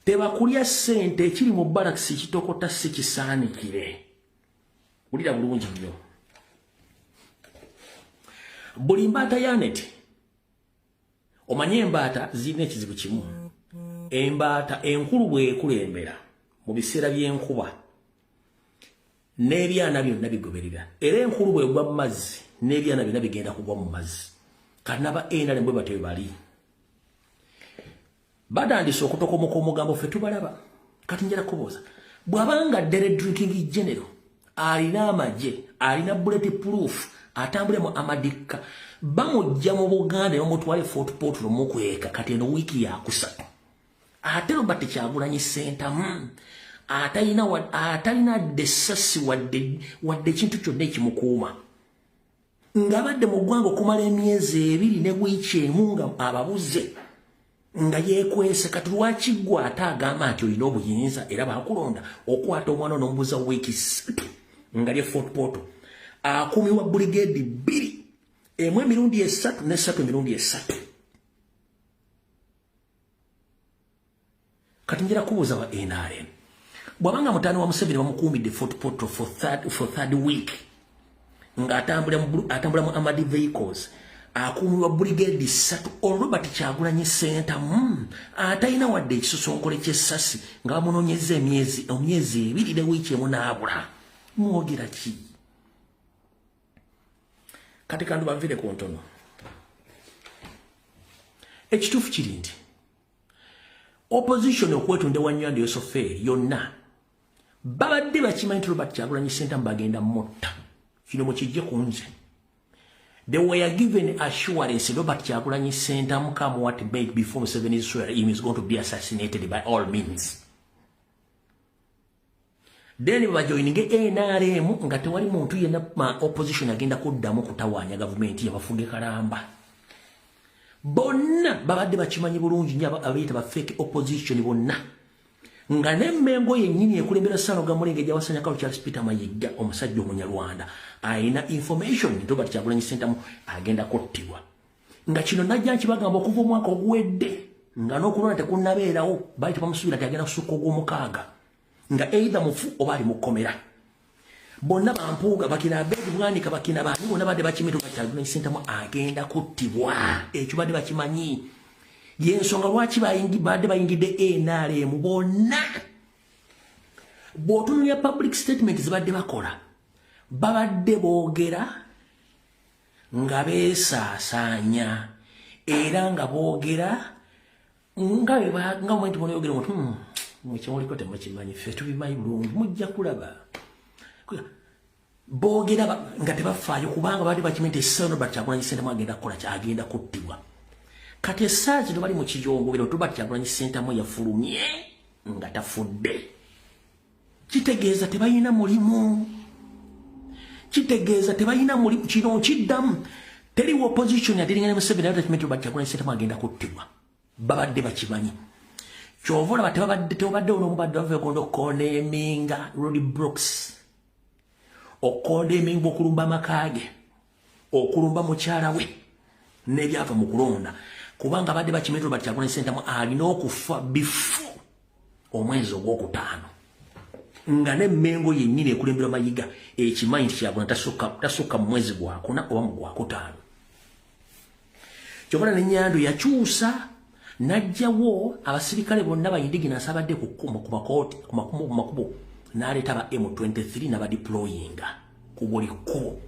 Tebakulya ssente, ekiri mu barracks kitokota si kisaanikire. Wulira bulungi nnyo, buli mbaata yanet omanye embaata zirina ekizibu kimu. Embaata enkulu bwekulembera mu biseera by'enkuba, n'ebyana byonna bigoberera, era enkulu bwegwa mu mazzi, n'ebyana byonna bigenda kugwa mu mazzi. Kati naba NRM bwe batyo bali batandise okutokomoka omugambo, ffe tubalaba. Kati njala kubuuza, bw'abanga ddere drinking general alina amagye, alina bullet proof, atambule mu amadikka, bamujja mu Buganda ne bamutwala e Fort Portal mukweka, kati eno wiiki yakusatu, ate Robert Kyagulanyi Ssentamu atalina dde essasi wadde ekintu kyonna ekimukuuma, ng'abadde mu ggwanga okumala emyezi 2 ne wiiki 1 nga ababuze nga yeekwese, kati lwaki ggwe ate agamba nti olina obuyinza era bakulonda okwata omwana n'omubuza wiiki 3 nga lye Fort Portal, akuumibwa brigade 2, emu emirundi 3 ne 3 emirundi 3? Kati njira kubuuza wa NRM, bw'abanga mutaano wa Museveni bamukuumidde Fort Portal for third week nga atambula mu armored vehicles, akuumibwa brigade 3, Robert Kyagulanyi Ssentamu atalina wadde ekisosonkole ky'essasi nga bamunoonyezza emyezi 2 ne wiiki 1 n'abula, mwogera ki? Kati kandu banvire ku ntono. Ekituufu kiri nti opposition okwetunda Wanyando Yosoferi yonna babadde bakimanyi nti Robert Kyagulanyi Ssentamu bagenda mutta. Kino mukijje ku nze. They were given assurance Robert Kyagulanyi Ssentamu, come what may, before Museveni swear him, is going to be assassinated by all means. Then bajoininge NRM nga tewali muntu yenna ma opposition agenda kuddamu kutawaanya gavumenti yabafuge kalamba. Bonna babadde bakimanyi bulungi nnyo abayita ba fake opposition bonna, nga n'emmengo yennyini ekulembera Ssaalongo Mulenge gyawasanya Kalo Charles Peter Mayiga, omusajja omunyarwanda alina information nti Robert Kyagulanyi Ssentamu agenda kuttibwa, nga kino najja nkibagamba okuva omwaka oguwedde nga n'okulonda tekunnabeerawo, baali tebamusuubira nti agenda kusukka ogw'omukaaga nga either mufu oba ali mu kkomera. Bonna bampuuga, bakina Abedi Bwanika, bakina baani, bonna badde bakimanyi Robert Kyagulanyi Ssentamu agenda kuttibwa. Ekyo badde bakimanyi, yensonga lwaki badde bayingidde NRM bonna. Bw'otunulira public statement zibadde bakola, babadde boogera nga beesaasaanya, era nga boogera nga nga boyogera nti mwekimuliko temukimanyi, ffe tubimanyi bulungi, mujja kulaba. Boogera nga tebafaayo kubanga badde bakimanyi nti essaawa Robert Kyagulanyi Ssentamu agenda kukola ki, agenda kuttibwa. Kati essaawa zino bali mu kiyongobero, Robert Kyagulanyi Ssentamu yafulumye nga tafudde, kitegeeza tebalina mulimu, kitegeeza tebalina mulimu. Kino nkiddamu, teriwo opposition yadealinga ne Museveni naye takimanyi Robert Kyagulanyi Ssentamu agenda kuttibwa. Babadde bakimanyi, kyova olaba tebabadde tebabaddewo n'omubadde baveekondo okucondemninga Road Blocks, okucondemninga okulumba amaka ge, okulumba mukyala we n'ebyava mu kulonda, kubanga badde bakimanyi Robert Kyagulanyi Ssentamu alina okufa before omwezi ogwokutaano, nga n'emmengo yennyini ekulembera Mayiga ekimanyi nti Kyagulanyi tasukka mu mwezi gwakuna oba mu gwakutaano. Kyova ne Nyando yakyusa n'aggyawo abasirikale bonna ba indigenous abadde ku makooti ku makubo, n'aleeta ba M23 n'abadeployinga ku buli kkubo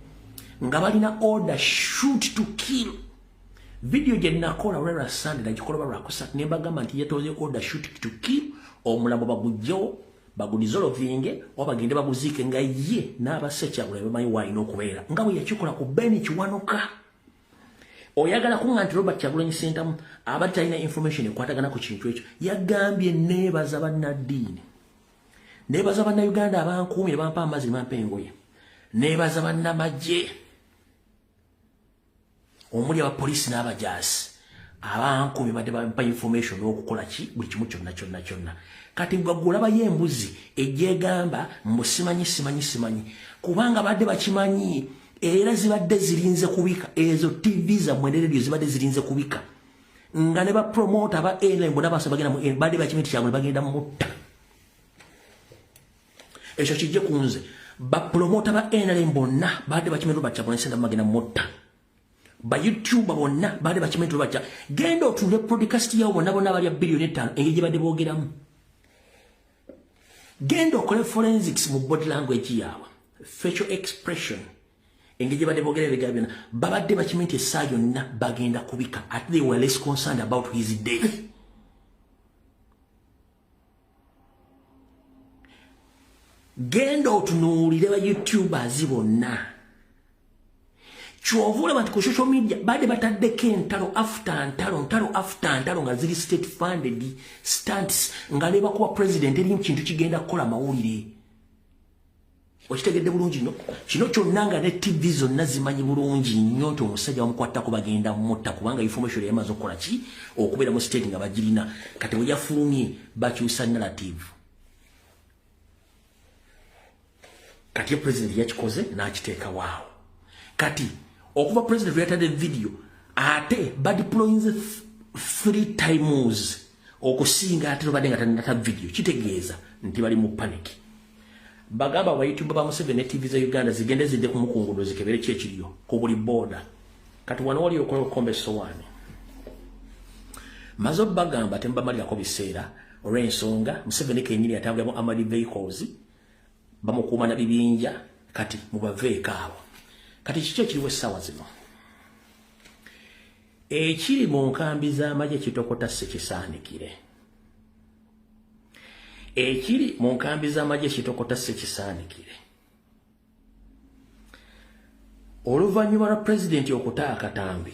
nga balina order shoot to kill. Video gye nakola olwa Sunday nagikola oba lwakusatu, ne mbagamba nti yetoze order shoot to kill, omulambo bagugjewo bagudissolvinge oba bagende baguziike nga ye n'abasekyagula bamanyi waalina okubeera, nga bwe yakikola ku Ben Kiwanuka. Oyagala kuŋŋa nti Robert Kyagulanyi Ssentamu abadde talina information ekwatagana ku kintu ekyo? Yagambye, neebaza bannaddiini, neebaza bannayuganda abankuumi ne bampa amazzi ne bampa engoye, Neebaza bannamagye omuli abapoliisi n'abajaasi abankumi badde bampa information okukola ki buli kimu kyonna kyonna kyonna. Kati gwagulabayo embuzi ejegamba mbu simanyi simanyi simanyi, kubanga badde bakimanyi era zibadde zirinze kubika. Ezo TV zammwe ne radio zibadde zirinze kubika nga ne bapromota aba NRM bonna basa bagenda mu badde bakimanyi nti Kyagulanyi bagenda mutta. Ekyo kijje ku nze. Bapromota ba NRM bonna badde bakimanyi nti Kyagulanyi Ssentamu bagenda mutta. Ba YouTuber bonna badde bakimanyi nti bakya. Genda otunule podcast yawo bonna bonna balya 5 billion engeri gye badde boogeramu. Genda okole forensics mu body language yaabwe, facial expression, engeri gye badde boogera ebigambo byonna. Babadde bakimanyi nti essaawa yonna bagenda kubika. Ate they were less concerned about his death. Genda otunuulire ba YouTubers bonna. Kyova olaba nti ku social media badde bataddeko entalo after ntalo, ntalo after ntalo, nga ziri state funded stunts, nga ne bakuba president eri kintu kigenda kukola mawulire. Okitegedde bulungi nnyo kino kyonna, nga ne TV zonna zimanyi bulungi nnyo nti omusajja bamukwatako bagenda mutta, kubanga information yamaze okukola ki okubeera mu state nga bagirina. Kati bwe yafulumye bakyusa narrative. Kati president yakikoze n'akiteeka waawo. Kati okuva president yatadde video, ate badeployinze 3 times okusinga ate lubadde nga tannata video, kitegeeza nti bali mu panic. Bagamba ba YouTube ba Museveni ne TV za Uganda zigende zidde ku mukungudo zikebere ki ekiriyo ku buli border. Kati wano wali okola okombe sowaani maze bagamba tembamalirako biseera olw'ensonga Museveni kennyini atambulira mu armored vehicles, bamukuuma na bibinja. Kati mubaveeko abo. Kati kiki ekiriwo essaawa zino? Ekiri mu nkambi z'amagye kitokota sekisaanikire. Ekiri mu nkambi z'amagye kitokota sekisaanikire. Oluvannyuma lwa pulezidenti okuta akatambi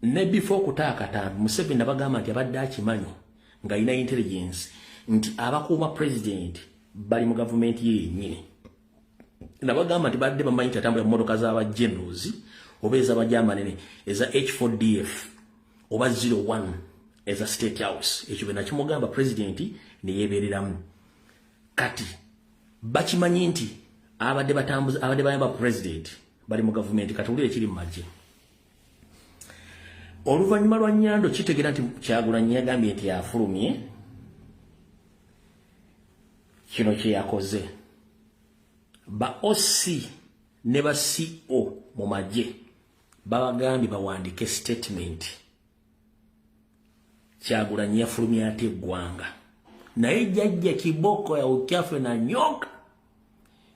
ne before okuta akatambi, Museveni nabagamba nti abadde akimanyi ng'alina intelligence nti abakuuma pulezidenti bali mu gavumenti ye yennyini. Nabagamba nti badde bamanyi nti atambulira mu mmotoka z'aba generals oba ez'abajja amanene eza H4DF oba 01 eza State House. Ekyo bwe nakimugamba pulezidenti ne yeebeereramu. Kati bakimanyi nti abadde batambuza abadde bayamba pulezidenti bali mu gavumenti. Kati wulira ekiri mu magye. Oluvannyuma lwa Nyando kitegeera nti Kyagulanyi yagambye nti afulumye kino kye yakoze, ba OC ne ba CO mu magye babagambye bawandiike statement. Kyagulanyi yafulumye ate eggwanga, naye jjajja kiboko ya ukyafe na nyoka.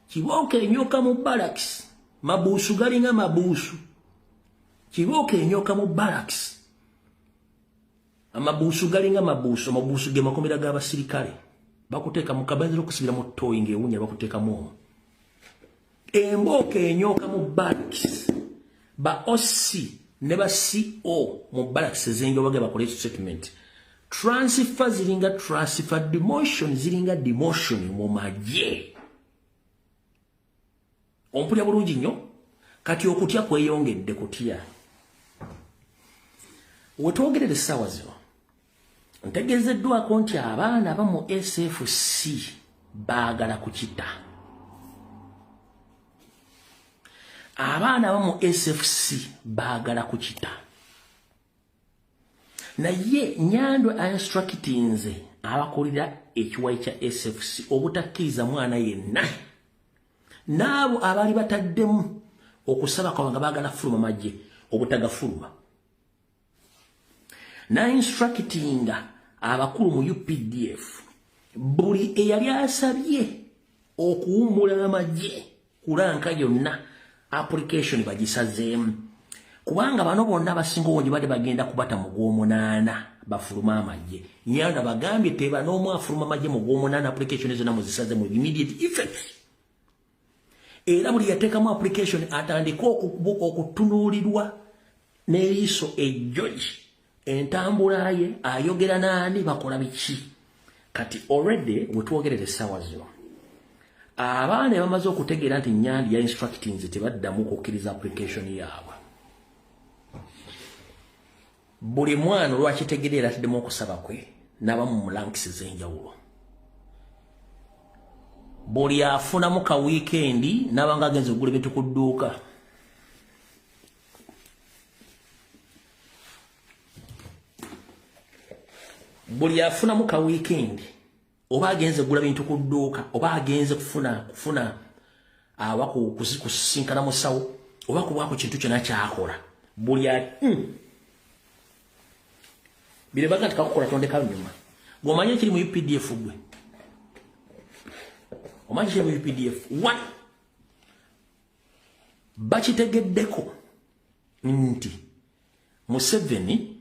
Kibooko enyoka mu barracks, mabuusu galinga mabuusu. Kibooko enyoka mu barracks, amabuusu galinga mabuusu. Amabuusu ge makomera g'abasirikale, bakuteeka mu kabanza okusibira mu toyi ng'ewunya, bakuteekamu omwo. Embooko enyoka mu barracks, ba OC ne ba CO mu barracks ez'enjawulo bagenda bakole statement. Transfer ziringa transfer, demotion ziringa demotion mu magye. Ompulya bulungi nnyo? Kati okutya kweyongedde kutya wetwogerera essaawa zino. Ntegeezeddwako nti abaana aba mu SFC baagala kukita. Abaana aba mu SFC baagala kukita, naye Nyandwe instructinze abakulira ekiwayi kya SFC obutakkiriza mwana yenna n'abo abaali bataddemu okusaba kwabwe nga baagala fuluma magye obutagafuluma. Na-instructinga abakulu mu UPDF buli eyali asabye okuwummula amagye ku rank yonna, application bagisazeemu, kubanga bano bonna abasinga obungi badde bagenda kubata mu gw'omunaana bafuluma amagye. Nyanda bagambye teba n'omu afuluma amagye mu gw'omunaana, application zonna muzisaze mu immediate effect, era buli yateekamu application atandike okutunuulirwa n'eriiso ejjogi, entambula ye, ayogera naani, bakola biki. Kati already wetwogerera essaawa zino Abaana bamaze okutegeera nti Nyandi ya instructinze tebaddamu kukkiriza application yaabwe. Buli mwana olwakitegeera era ataddemu okusaba kwe n'abamu mu ranks ez'enjawulo. Buli afunamu ka weekend n'abanga agenze okugula ebintu ku dduuka. Buli afunamu ka weekend oba agenze kugula bintu ku dduuka, oba agenze kufuna aba kusisinkana musawo, oba kubaako kintu kyonna kyakola. Buli bire baga nti kakukola tondeka nyuma. Gw'omanyi ekiri mu UPDF gwe? Omanyi ekiri mu UPDF? One, bakitegeddeko nti Museveni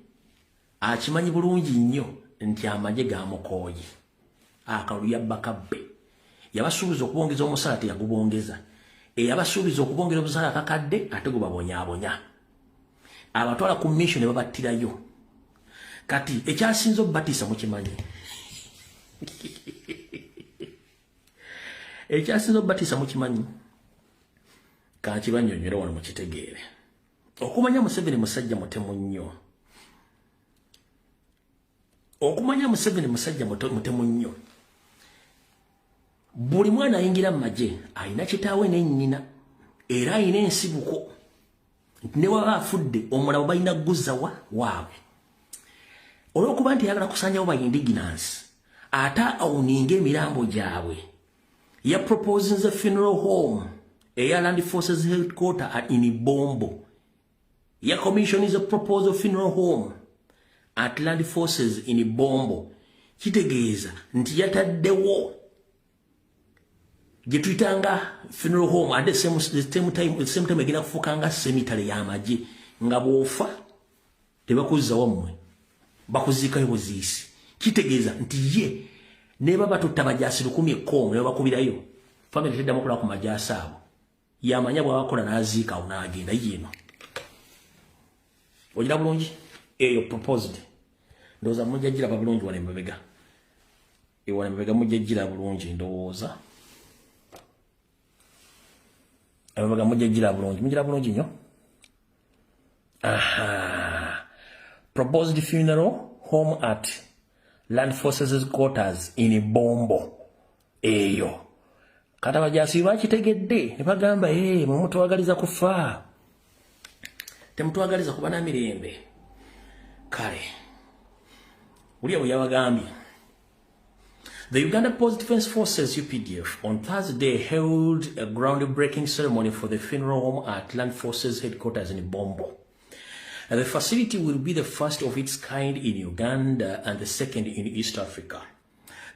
akimanyi bulungi nnyo nti amagye gamukooye. Akalulu yabba kabbe. Yabasuubiza okubongeza omusala teyagubongeza. Eyabasuubiza okubongera omusala akakadde ate gwe babonyaabonya. Abatwala ku mission ne babattirayo. Kati ekyasinze obbatiisa mukimanyi. Ekyasinze obbatiisa mukimanyi. Kankibanyonnyole wano mukitegeere. Okumanya Museveni musajja mutemu nnyo. Okumanya Museveni musajja mutemu nnyo. Buli mwana ayingira mu magye alina kitaawe ne nnyina, era alina ensibuko. Ne waba afudde omulamu balina kuguzza waabwe. Olw'okuba nti ayagala kusanyawo ba indigenous, ate awuninga emirambo gyabwe. Ya proposinze funeral home eya Land Forces Headquarter at in Bombo. Ya commission is a proposal funeral home at Land Forces in Bombo. Kitegeeza nti yataddewo gye tuyitanga funeral home at the same time egenda kufuuka nga cemetery y'amagye, nga bw'ofa tebakuzza wammwe, bakuziikayo buziisi. Kitegeeza nti ye ne baba tutta bajaasi 1000 ekkomo ne babakubirayo, family teddamu okulaba ku majaasi abo. Yamanya bw'abakola n'aziika awo n'agenda yiino. Ogira bulungi eyo proposed, ndowooza mujja giraba bulungi wano emabega, wano emabega mujja gira bulungi, ndowooza emabega mujja gira bulungi, mugira bulungi nnyo. Aha, proposed funeral home at Land Forces quarters in Bombo. Eyo kati abajaasi bakitegedde ne bagamba, "Ee, mwe mutwagaliza kufa, temutwagaliza kuba na mirembe." Kale buli bwe yabagambye. The Uganda Post Defense Forces UPDF on Thursday held a groundbreaking ceremony for the funeral home at Land Forces headquarters in Bombo. The facility will be the first of its kind in Uganda and the second in East Africa.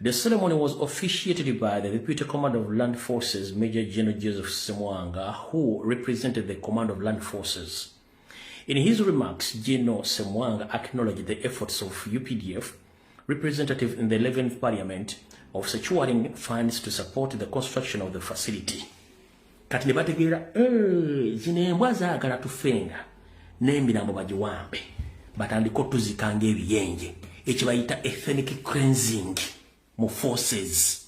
The ceremony was officiated by the Deputy Commander of Land Forces, Major General Joseph Semwanga, who represented the Command of Land Forces. In his remarks, General Semwanga acknowledged the efforts of UPDF representative in the 11th Parliament of securing funds to support the construction of the facility. Kati ne bategeera, "Eh, zino embwa zaagala tufenga n'emirambo bagiwambe batandike otuzika ng'ebiyenje," ekibayita ethnic cleansing mu forces,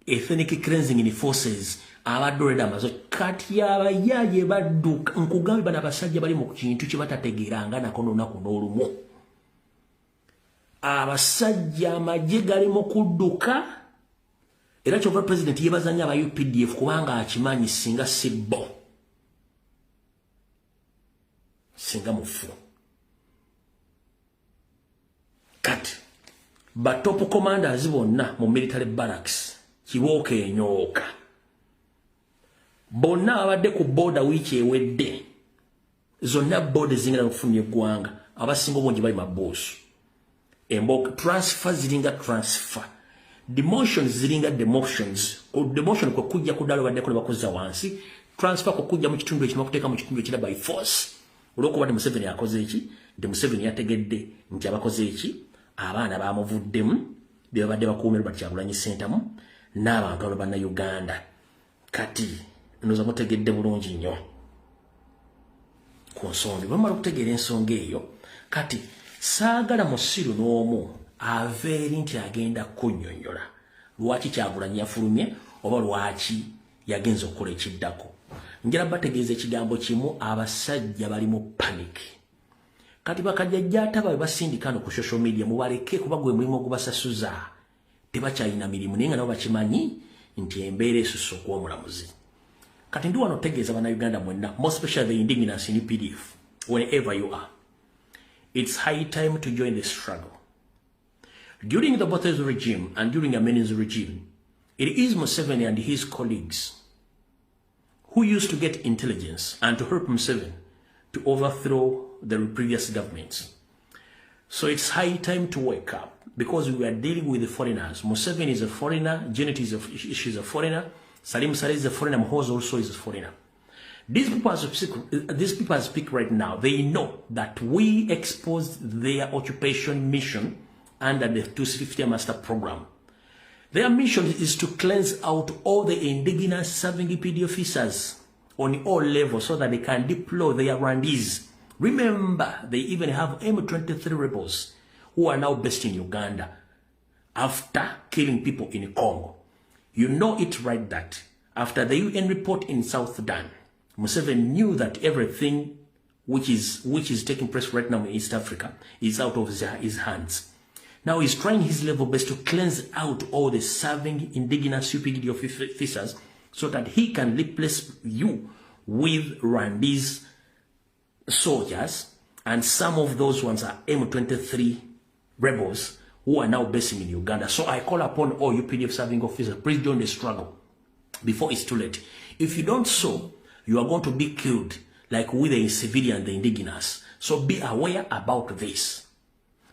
ethnic cleansing in forces. Abadde olwedde amaze kati abayaaye badduka. Nkugambye, bano abasajja bali mu kintu kye batategeeranga nako n'olunaku n'olumu. Abasajja amagye gali mu kudduka, era kyova president yeebaza nnyo aba UPDF, kubanga akimanyi singa si bo, singa mufu. Kati ba top commanders bonna mu military barracks kibooko enyooka, bonna babadde ku border wiiki ewedde, zonna border zingana okufulumya eggwanga, abasinga obungi bali mabuusu. Emboka transfer ziringa transfer, demotions ziringa demotions. Demotion kwe kujja ku ddala baddeko ne bakuzza wansi, transfer kwe kujja mu kitundu ekimu bakuteeka mu kitundu ekira by force, olw'okuba nti Museveni akoze eki, nti Museveni yategedde nti abakoze eki, abaana bamuvuddemu be babadde bakuumira Robert Kyagulanyi Ssentamu n'abantu abo bannayuganda. Kati ndowooza mutegedde bulungi nnyo ku nsonga. Bamala okutegeera ensonga eyo, kati saagala musiru n'omu ava eri nti agenda kunnyonnyola lwaki Kyagulanyi yafulumye Oba lwaki yagenza okukola ekiddako. Njala bategeeza ekigambo kimu, abasajja bali mu panic. Kati bakajjajjaata babe basindika no ku social media, mubaleke kuba gwe mulimu ogubasasuza. Tebakyalina mirimu, naye nga nabo bakimanyi nti embeera esusse okuwa omulamuzi. Kati ndi wano otegeeza Bannayuganda mwenna, more especially the indigenous in UPDF, wherever you are. It's high time to join the struggle. During the Obote's regime and during Amin's regime, it is Museveni and his colleagues who used to get intelligence and to help Museveni to overthrow the previous governments. So it's high time to wake up because we are dealing with the foreigners. Museveni is a foreigner, Janet she's a foreigner, Salim Saleh is a foreigner, Muhoozi also is a foreigner. These people as speak right now, they know that we exposed their occupation mission under the 250 Master Program. Their mission is to cleanse out all the indigenous serving EPD officers on all levels so that they can deploy their Rwandese. Remember, they even have M23 rebels who are now based in Uganda after killing people in Congo. You know it right that after the UN report in South Sudan, Museveni knew that everything which is taking place right now in East Africa is out of his hands. Now he's trying his level best to cleanse out all the serving indigenous UPD officers so that he can replace you with Rwandese soldiers, and some of those ones are M23 rebels who are now basing in Uganda. So I call upon all UPDF serving officers, please join the struggle before it's too late. If you don't so, you are going to be killed like with the civilian, the indigenous. So be aware about this.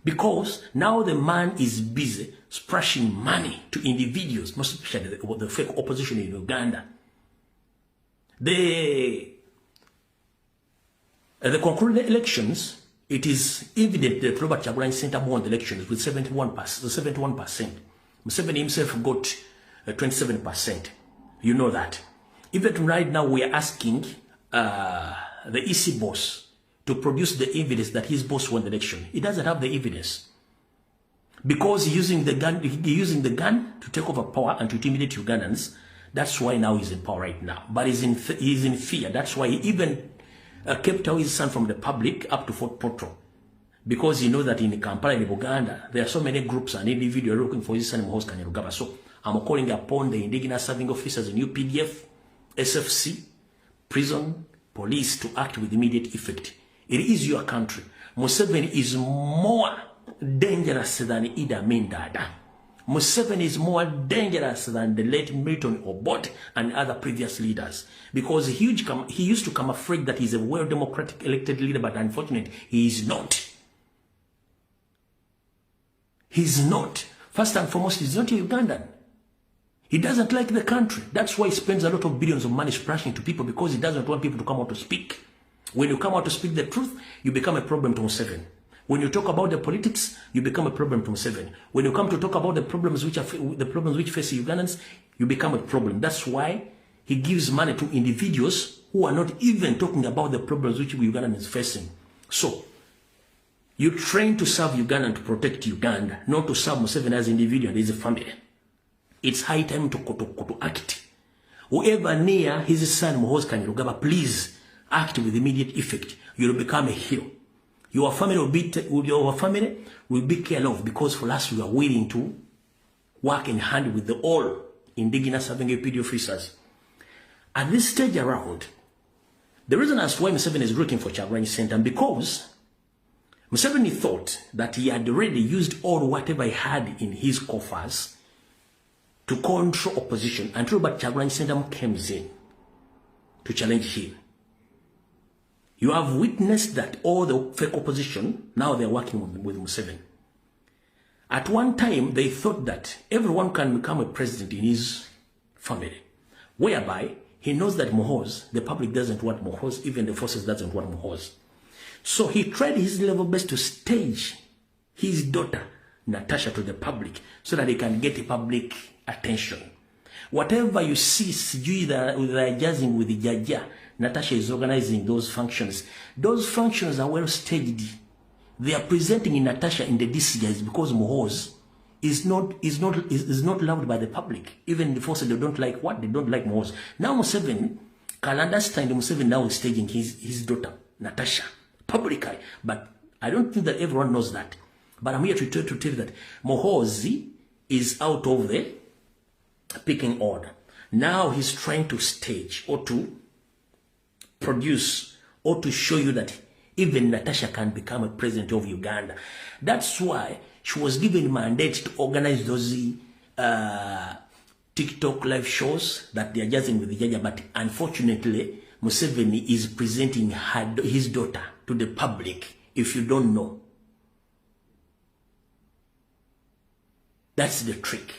Because now the man is busy splashing money to individuals, most especially the fake opposition in Uganda. The concluded elections, it is evident that Robert Kyagulanyi Ssentamu won the elections with 71%. 71%. Museveni himself got 27%. You know that. Even right now, we are asking the EC boss to produce the evidence that his boss won the election. He doesn't have the evidence. Because using the gun to take over power and to intimidate Ugandans, that's why now he's in power right now. But he's in fear. That's why he even kept away his son from the public up to Fort Portal. Because he knows that in Kampala, in Uganda, there are so many groups and individuals looking for his son, Muhoozi Kainerugaba. So I'm calling upon the indigenous serving officers in UPDF, SFC, prison, police to act with immediate effect. It is your country. Museveni is more dangerous than Idi Amin Dada. Museveni is more dangerous than the late Milton Obote and other previous leaders. Because he used to come afraid that he's a well democratic elected leader, but unfortunately, he is not. He's not. First and foremost, he's not a Ugandan. He doesn't like the country. That's why he spends a lot of billions of money splashing to people, because he doesn't want people to come out to speak. When you come out to speak the truth, you become a problem to Museveni. When you talk about the politics, you become a problem to Museveni. When you come to talk about the problems which face Ugandans, you become a problem. That's why he gives money to individuals who are not even talking about the problems which Uganda is facing. So, you train to serve Uganda and to protect Uganda, not to serve Museveni as individual and his family. It's high time to act. Whoever near his son Muhoozi Kainerugaba, please act with immediate effect. You'll become a hero. Your family will be cared of, because for us we are willing to work in hand with the all indigenous serving APD officers. At this stage around, the reason as to why Museveni is looking for Kyagulanyi Ssentamu, because Museveni thought that he had already used all whatever he had in his coffers to control opposition until Robert Kyagulanyi Ssentamu came in to challenge him. You have witnessed that all the fake opposition, now they're working with Museveni. At one time, they thought that everyone can become a president in his family, whereby he knows that Muhoozi, the public doesn't want Muhoozi, even the forces doesn't want Muhoozi. So he tried his level best to stage his daughter, Natasha, to the public so that he can get a public attention. Whatever you see, sijui they're jazzing with the Jaja, Natasha is organizing those functions. Those functions are well staged. They are presenting in Natasha in the disguise because Muhoozi is not loved by the public. Even the forces, they don't like what? They don't like Muhoozi. Now Museveni can understand Museveni now is staging his daughter, Natasha, publicly. But I don't think that everyone knows that. But I'm here to tell you that Muhoozi is out of the picking order. Now he's trying to stage or to produce or to show you that even Natasha can become a president of Uganda. That's why she was given mandate to organize those TikTok live shows that they are jazzing with the Jaja. But unfortunately, Museveni is presenting his daughter to the public, if you don't know. That's the trick.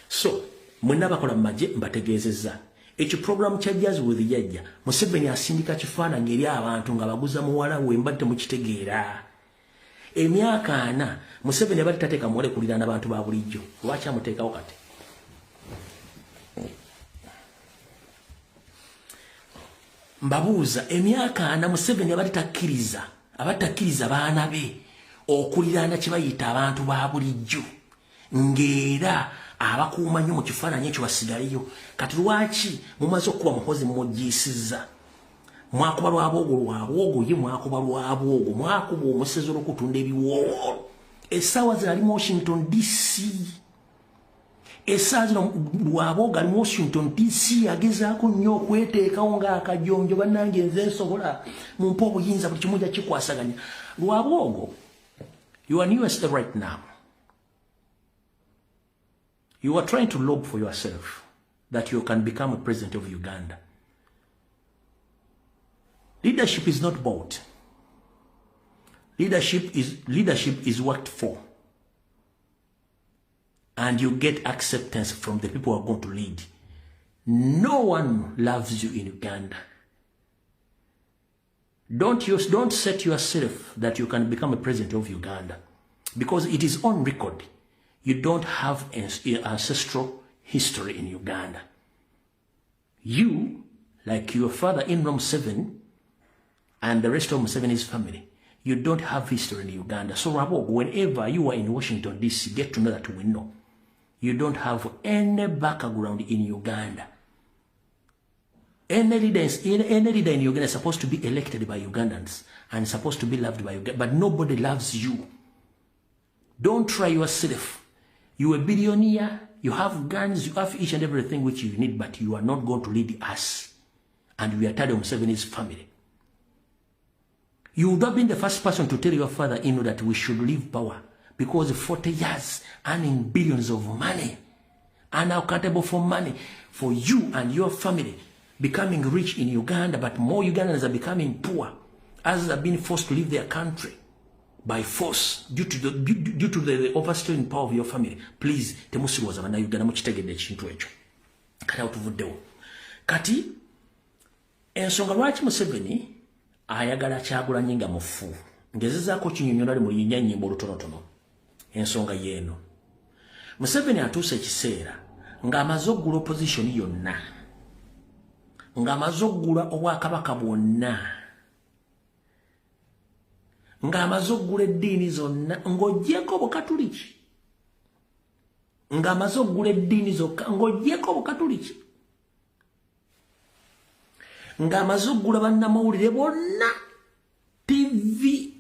So, mwenna bakola mu magye mbategeezezza. Ekyo program kya Jazz with Jajja, Museveni asindika kifaananyi eri abantu nga baguza muwala we mbadde temukitegeera. Emyaka 4 Museveni abadde tateeka muwala kuliraana abantu ba bulijjo. Lwaki amuteekawo kati? Mbabuuza, emyaka 4 Museveni abadde takkiriza baana be okuliraana kye bayita abantu ba bulijjo. Ng'era abakuuma nnyo mu kifaananyi ekyo basigaleyo. Kati lwaki mumaze okukuba Muhoozi mumugiisizza? Mwakuba Lwabwogo ye mwakuba Lwabwogo, mwakuba omusezi olw'okutunda ebiwoowo. Essaawa zino ali mu Washington DC. Essaawa zino Lwabwogo ali mu Washington DC agezaako nnyo okweteekawo ng'akajonjo, bannange nze nsobola mumpe obuyinza buli kimu nja kikwasaganya. Lwabwogo, you are in USA right now. You are trying to lob for yourself that you can become a president of Uganda. Leadership is not bought. Leadership is worked for. And you get acceptance from the people who are going to lead. No one loves you in Uganda. Don't set yourself that you can become a president of Uganda, because it is on record. You don't have ancestral history in Uganda. You, like your father in Museveni and the rest of Museveni's family, you don't have history in Uganda. So Rwabwogo, whenever you are in Washington, D.C., get to know that we know. You don't have any background in Uganda. Any leader in Uganda is supposed to be elected by Ugandans and supposed to be loved by Uganda, but nobody loves you. Don't try yourself. You are a billionaire, you have guns, you have each and everything which you need, but you are not going to lead us. And we are tired of Museveni's family. You would have been the first person to tell your father-in-law that we should leave power, because 40 years earning billions of money, unaccountable for money, for you and your family becoming rich in Uganda, but more Ugandans are becoming poor as they are being forced to leave their country by force due to the oversteering power of your family. Please, temusiroza bana Uganda mukitegedde ekintu ekyo. Kati awo tuvuddewo. Kati ensonga lwaki Museveni ayagala Kyagulanyi nga mufu, ngezezaako kinyonyola ali mu linnya olutonotono. Ensonga yeeno, Museveni atuuse ekiseera ng'amaze oggula opposition yonna, ng'amaze oggula obwakabaka bwonna, ng'amaze oggula eddiini zonna, ng'oggyeko Obukatuliki, ng'amaze oggula eddiini zokka, ng'oggyeko Obukatuliki, ng'amaze oggula bannamawulire bonna, TV,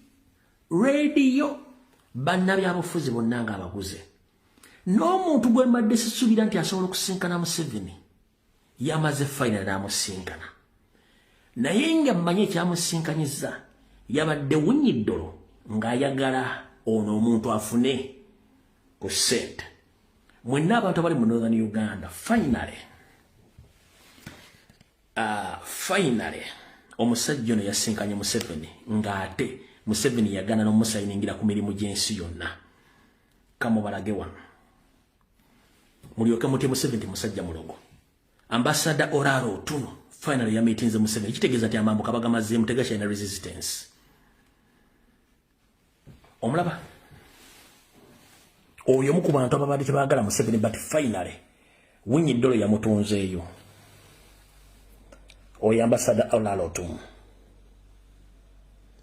radio, bannabyabufuzi bonna ng'abaguze. N'omuntu gwe mbadde sisuubira nti asobola okusinkana Museveni, yamaze final n'amusinkana. Naye nga mmanyi ekyamusinkanyizza, yabadde Winyiddolo ng'ayagala ono omuntu afune ku ssente. Mwenna abantu abali mu Northern Uganda, finally omusajja ono yasinkanye Museveni, ng'ate Museveni yagaana n'omusayiningira ku mirimu gy'ensi yonna. Kamubalage wano, mulyoke mutye Museveni musajja mulogo. Ambassador Oraro Otuno finally yamitinze Museveni, kitegeeza nti amambuka bagamazeemu, tegakyalina resistance. Omulaba oyo omu ku bantu ababadde tebaagala Museveni, but finally Winyiddolo yamutunzeeyo. Oyo Ambassador Oraro Otuno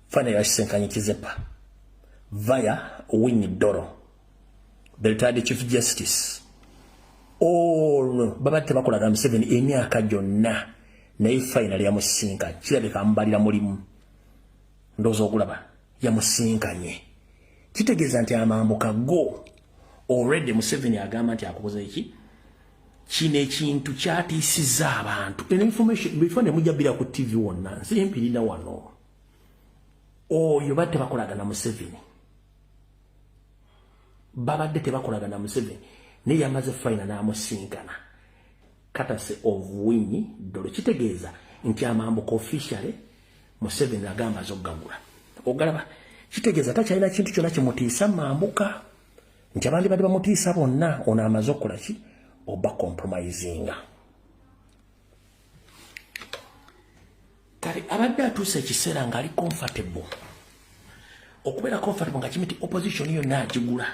finally yasinkanye Kizepa via Winyiddolo. the retired Chief Justice, ono babadde tebakolagana Museveni emyaka gyonna, naye finally yamusinka. Kirabika amubalira mulimu, ndowooza okulaba yamusinkanye. Kitegeeza nti amambuka go already Museveni agamba nti akukoze eki. Kino ekintu kyatiisizza abantu. Eno information before ne mujja bira ku TV wonna, nsi mpirina wano. Oyo badde bakolagana Museveni, babadde tebakolagana Museveni, naye yamaze finally n'amusinkana courtesy of Owiny Dollo. Kitegeeza nti amambuka officially Museveni agamba azoggagula ogalaba. Kitegeeza takyalina kintu kyonna kimutiisa mambuka, nti abandi badde bamutiisa bonna, ono amaze okukola ki, oba compromisinga. Kale abadde atuuse ekiseera ng'ali comfortable, okubeera comfortable nga kimiti opposition yonna agigula,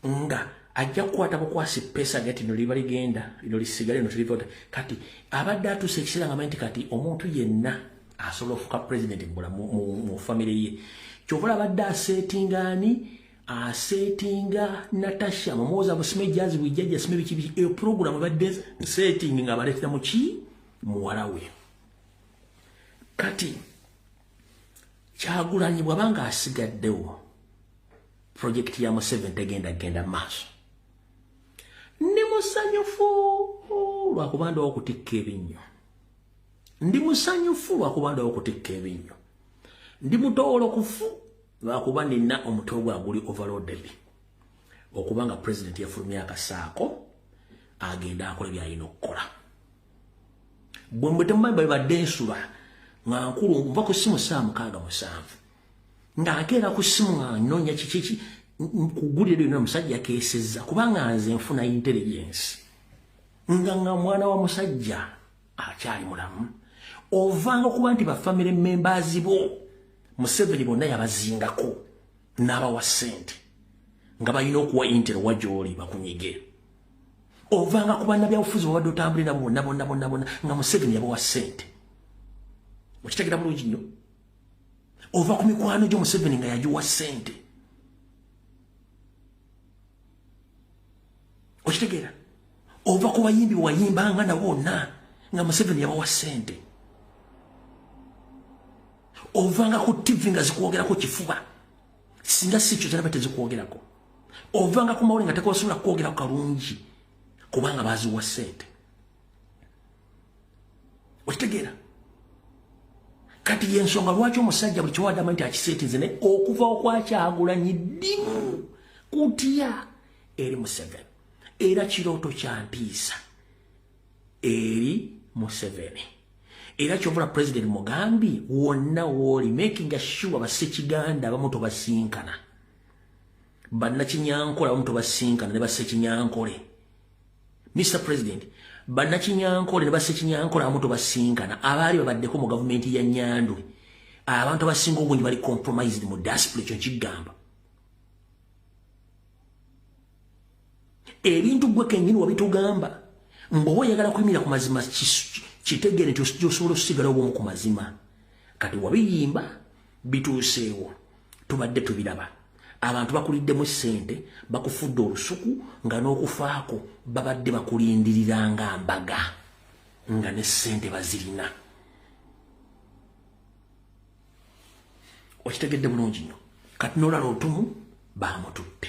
nga ajja kukwata bukwasi pesa gati no liba ligenda lino lisigale no tulivota. Kati abadde atuuse ekiseera nga manyi nti kati omuntu yenna asobola ofuuka president mu family ye. Kyova abadde asetinga ani, asetinga Natasha Mumoza, busime jazi bwijjajja sime biki biki. Eyo program ebadde setting nga baleetera muki muwala we. Kati Kyagulanyi bw'abanga asigaddewo, project ya Museveni tegenda genda maaso. Ndi musanyufu lwakuba ndawo okutikka ebinnyo, ndi musanyufu lwakuba ndawo okutikka ebinnyo, ndi mutoolokufu lwakuba nina omutwe gwa guli overloaded, okubanga president yafulumya akasaako agenda akola byalina okukola. Bwe mbwe temumanyi bwe badde nsula nga nkulu, nva ku ssimu saa 6 7, nga nkeera ku ssimu nga nnoonya kiki kugulira yonna omusajja keesezza, kubanga nze nfuna intelligence nga mwana wa musajja akyali mulamu. Ovanga okuba nti ba family members bo Museveni bonna yabazingako n'abawa ssente nga balina okuwa intel wa gy'oli bakunyige. Ovanga ku bannabyabufuzi babadde otambulira nabo bonna bonna bonna bonna nga Museveni yabawa ssente. Okitegera bulungi nnyo. Ova ku mikwano gyo Museveni nga yagiwa ssente. Okitegeera? Ova ku bayimbi wayimbanga nabo bonna nga Museveni yabawa ssente. Ovanga ku TV nga zikwogerako kifuba, singa si kyo zalaba tezikwogerako. Ovanga ku mawulire nga tekosobola kwogerako kalungi kubanga baziwa ssente. Okitegeera? Kati yensonga lwaki omusajja buli kyewadama nti akiseetinze, naye okuva okwakyagulanyi ddimu kutya eri Museveni, era kirooto kya ntiisa eri Museveni. Era kyovula President Mugambi wonna wooli, making sure bassekiganda abamu tobasinkana, bannakinyankole abamu tobasinkana ne bassekinyankole. Mr President, bannakinyankole ne bassekinyankole abamu tobasinkana, abaali babaddeko mu gavumenti ya Nyandwe. Abantu abasinga obungi bali compromised mu diaspora. Ekyo nkigamba. Ebintu gwe kennyini wabitugamba, mbw'oba oyagala kuyimirira ku mazima, kitegeere nti osobola osigala obwomu ku mazima. Kati wabiyimba bituuseewo, tubadde tubiraba. Abantu bakuliddemu ssente, bakufudde olusuku, nga n'okufaako babadde bakulindirira nga mbaga, nga ne ssente bazirina. Okitegedde bulungi nnyo. Kati n'olala otumu bamututte.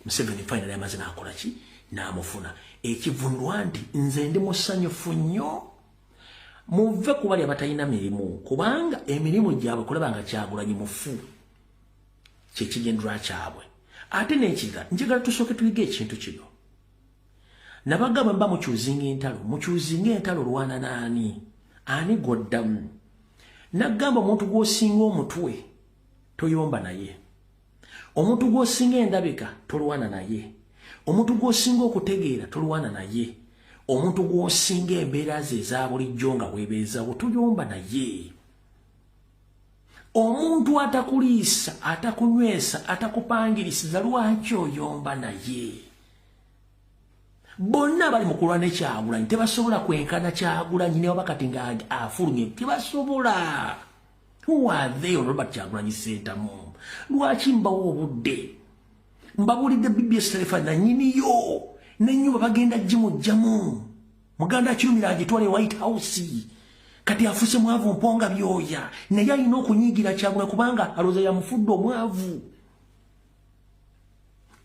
Museveni finally amaze n'akola ki, n'amufuna. Ekivunulwa nti nze ndi musanyufu nnyo. Muve ku bali abatalina mirimu, kubanga emirimu gyabwe kulaba nga Kyagulanyi mufu kyekigendera kyabwe. Ate n'ekirala, njagala tusooke tuyige ekintu kino. Nabagamba mba mukyuzinga entalo, mukyuzinga entalo lwana naani, ani goddamu. Nagamba omuntu gw'osinga omutwe toyomba naye, omuntu gw'osinga endabika tolwana naye, omuntu gw'osinga okutegeera tolwana naye, omuntu gw'osinga embeera ze eza bulijjo nga weebeezawo toyomba naye. Omuntu atakuliisa, atakunywesa, atakupangirisiza, lwaki oyomba naye? Bonna bali mu kulwana Kyagulanyi tebasobola kwenkana Kyagulanyi, ne waba kati nga afulumye tebasobola. Who are they on Robert Kyagulanyi Ssentamu? Lwaki mbawo obudde? Mbabuulidde BBS Telephone na nnyiniyo n'ennyumba bagenda gimugyamu. Muganda akirumira agitwale White House. Kati afuse mwavu mponga byoya. Naye alina okunyiigira Kyagulanyi kubanga alowooza yamufudde omwavu.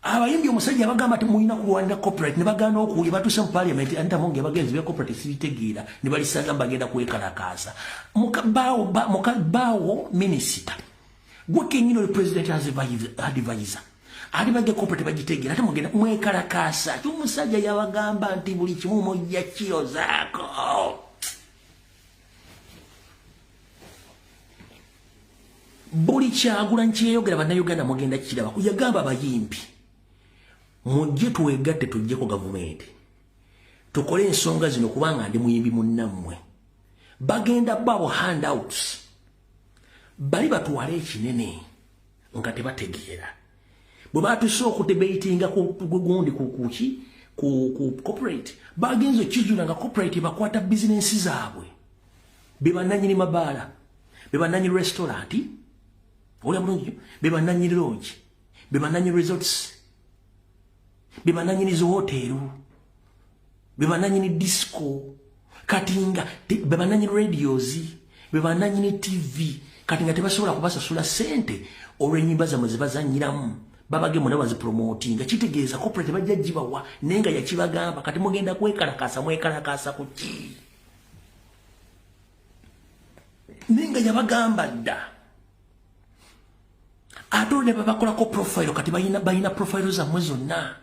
Abayimbi omusajja abagamba nti mulina kulwanira corporate ne bagaana okuwulira, batuuse mu parliament Anita Among abagenzi bya corporate sibitegeera ne balisaza bagenda kwekalakaasa. Baawo minisita gwe kennyini oli president advisor ate bajja corporate bagitegeera ate mugenda mwekalakaasa. Ate omusajja yabagamba nti buli kimu mujja kiyozaako. Buli Kyagulanyi kyeyogera bannayuganda mugenda kiraba. Yagamba abayimbi mujje twegatte tujjeko gavumenti tukole ensonga zino kubanga ndi muyimbi munnammwe. Bagenda babo handouts bali batwale ekinene nga tebategeera. Bwe batuuse okudebatinga ku gundi ku ku corporate, bagenze okizula nga corporate bakwata bizinensi zaabwe, be bannannyini mabaala, be bannannyini restaurant, olya bulungi, be bannannyini lodge, be bannannyini resorts, be bannannyini zi hoteeru, be bannannyini disco, kati nga be bannannyini radios, be bannannyini TV. Kati nga tebasobola kubasasula ssente olw'ennyimba zammwe ze bazannyiramu, babage muna bazipromotinga. Kitegeeza corporate bajja gibawa naye nga yakibagamba. Kati mugenda kwekalakaasa, mwekalakaasa ku ki? Naye nga yabagamba dda. Ate olwo ne babakolako profile, kati balina profile zammwe zonna.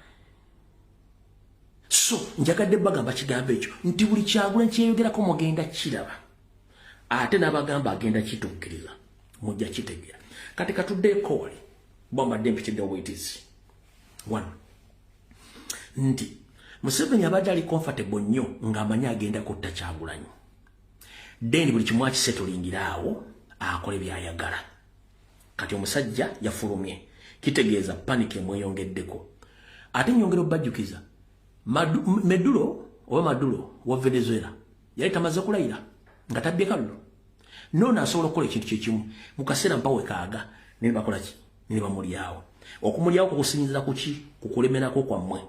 So njagadde bagamba kigambo ekyo nti buli Kyagulanyi kyeyogerako mugenda kiraba, ate n'abagamba agenda kituukiriza, mujja kitegeera. Kati katuddeeko wali bwambadde mpitidde obuyitizi one nti Museveni abadde ali comfortable nnyo ng'amanyi agenda kutta Kyagulanyi, then buli kimu akisettlingira awo akole by'ayagala. Kati omusajja yafulumye, kitegeeza panic emweyongeddeko. Ate nyongera obbajjukiza Maduro oba Maduro wa Venezuela yali tamaze kulayira nga tabbye kalulu. Noono asobola okukola ekintu kyekimu mu kaseera mpawe kaaga ne bakola ki ne bamulyawo. Okumulyawo kukusinziira ku ki? Ku kulemerako kwammwe.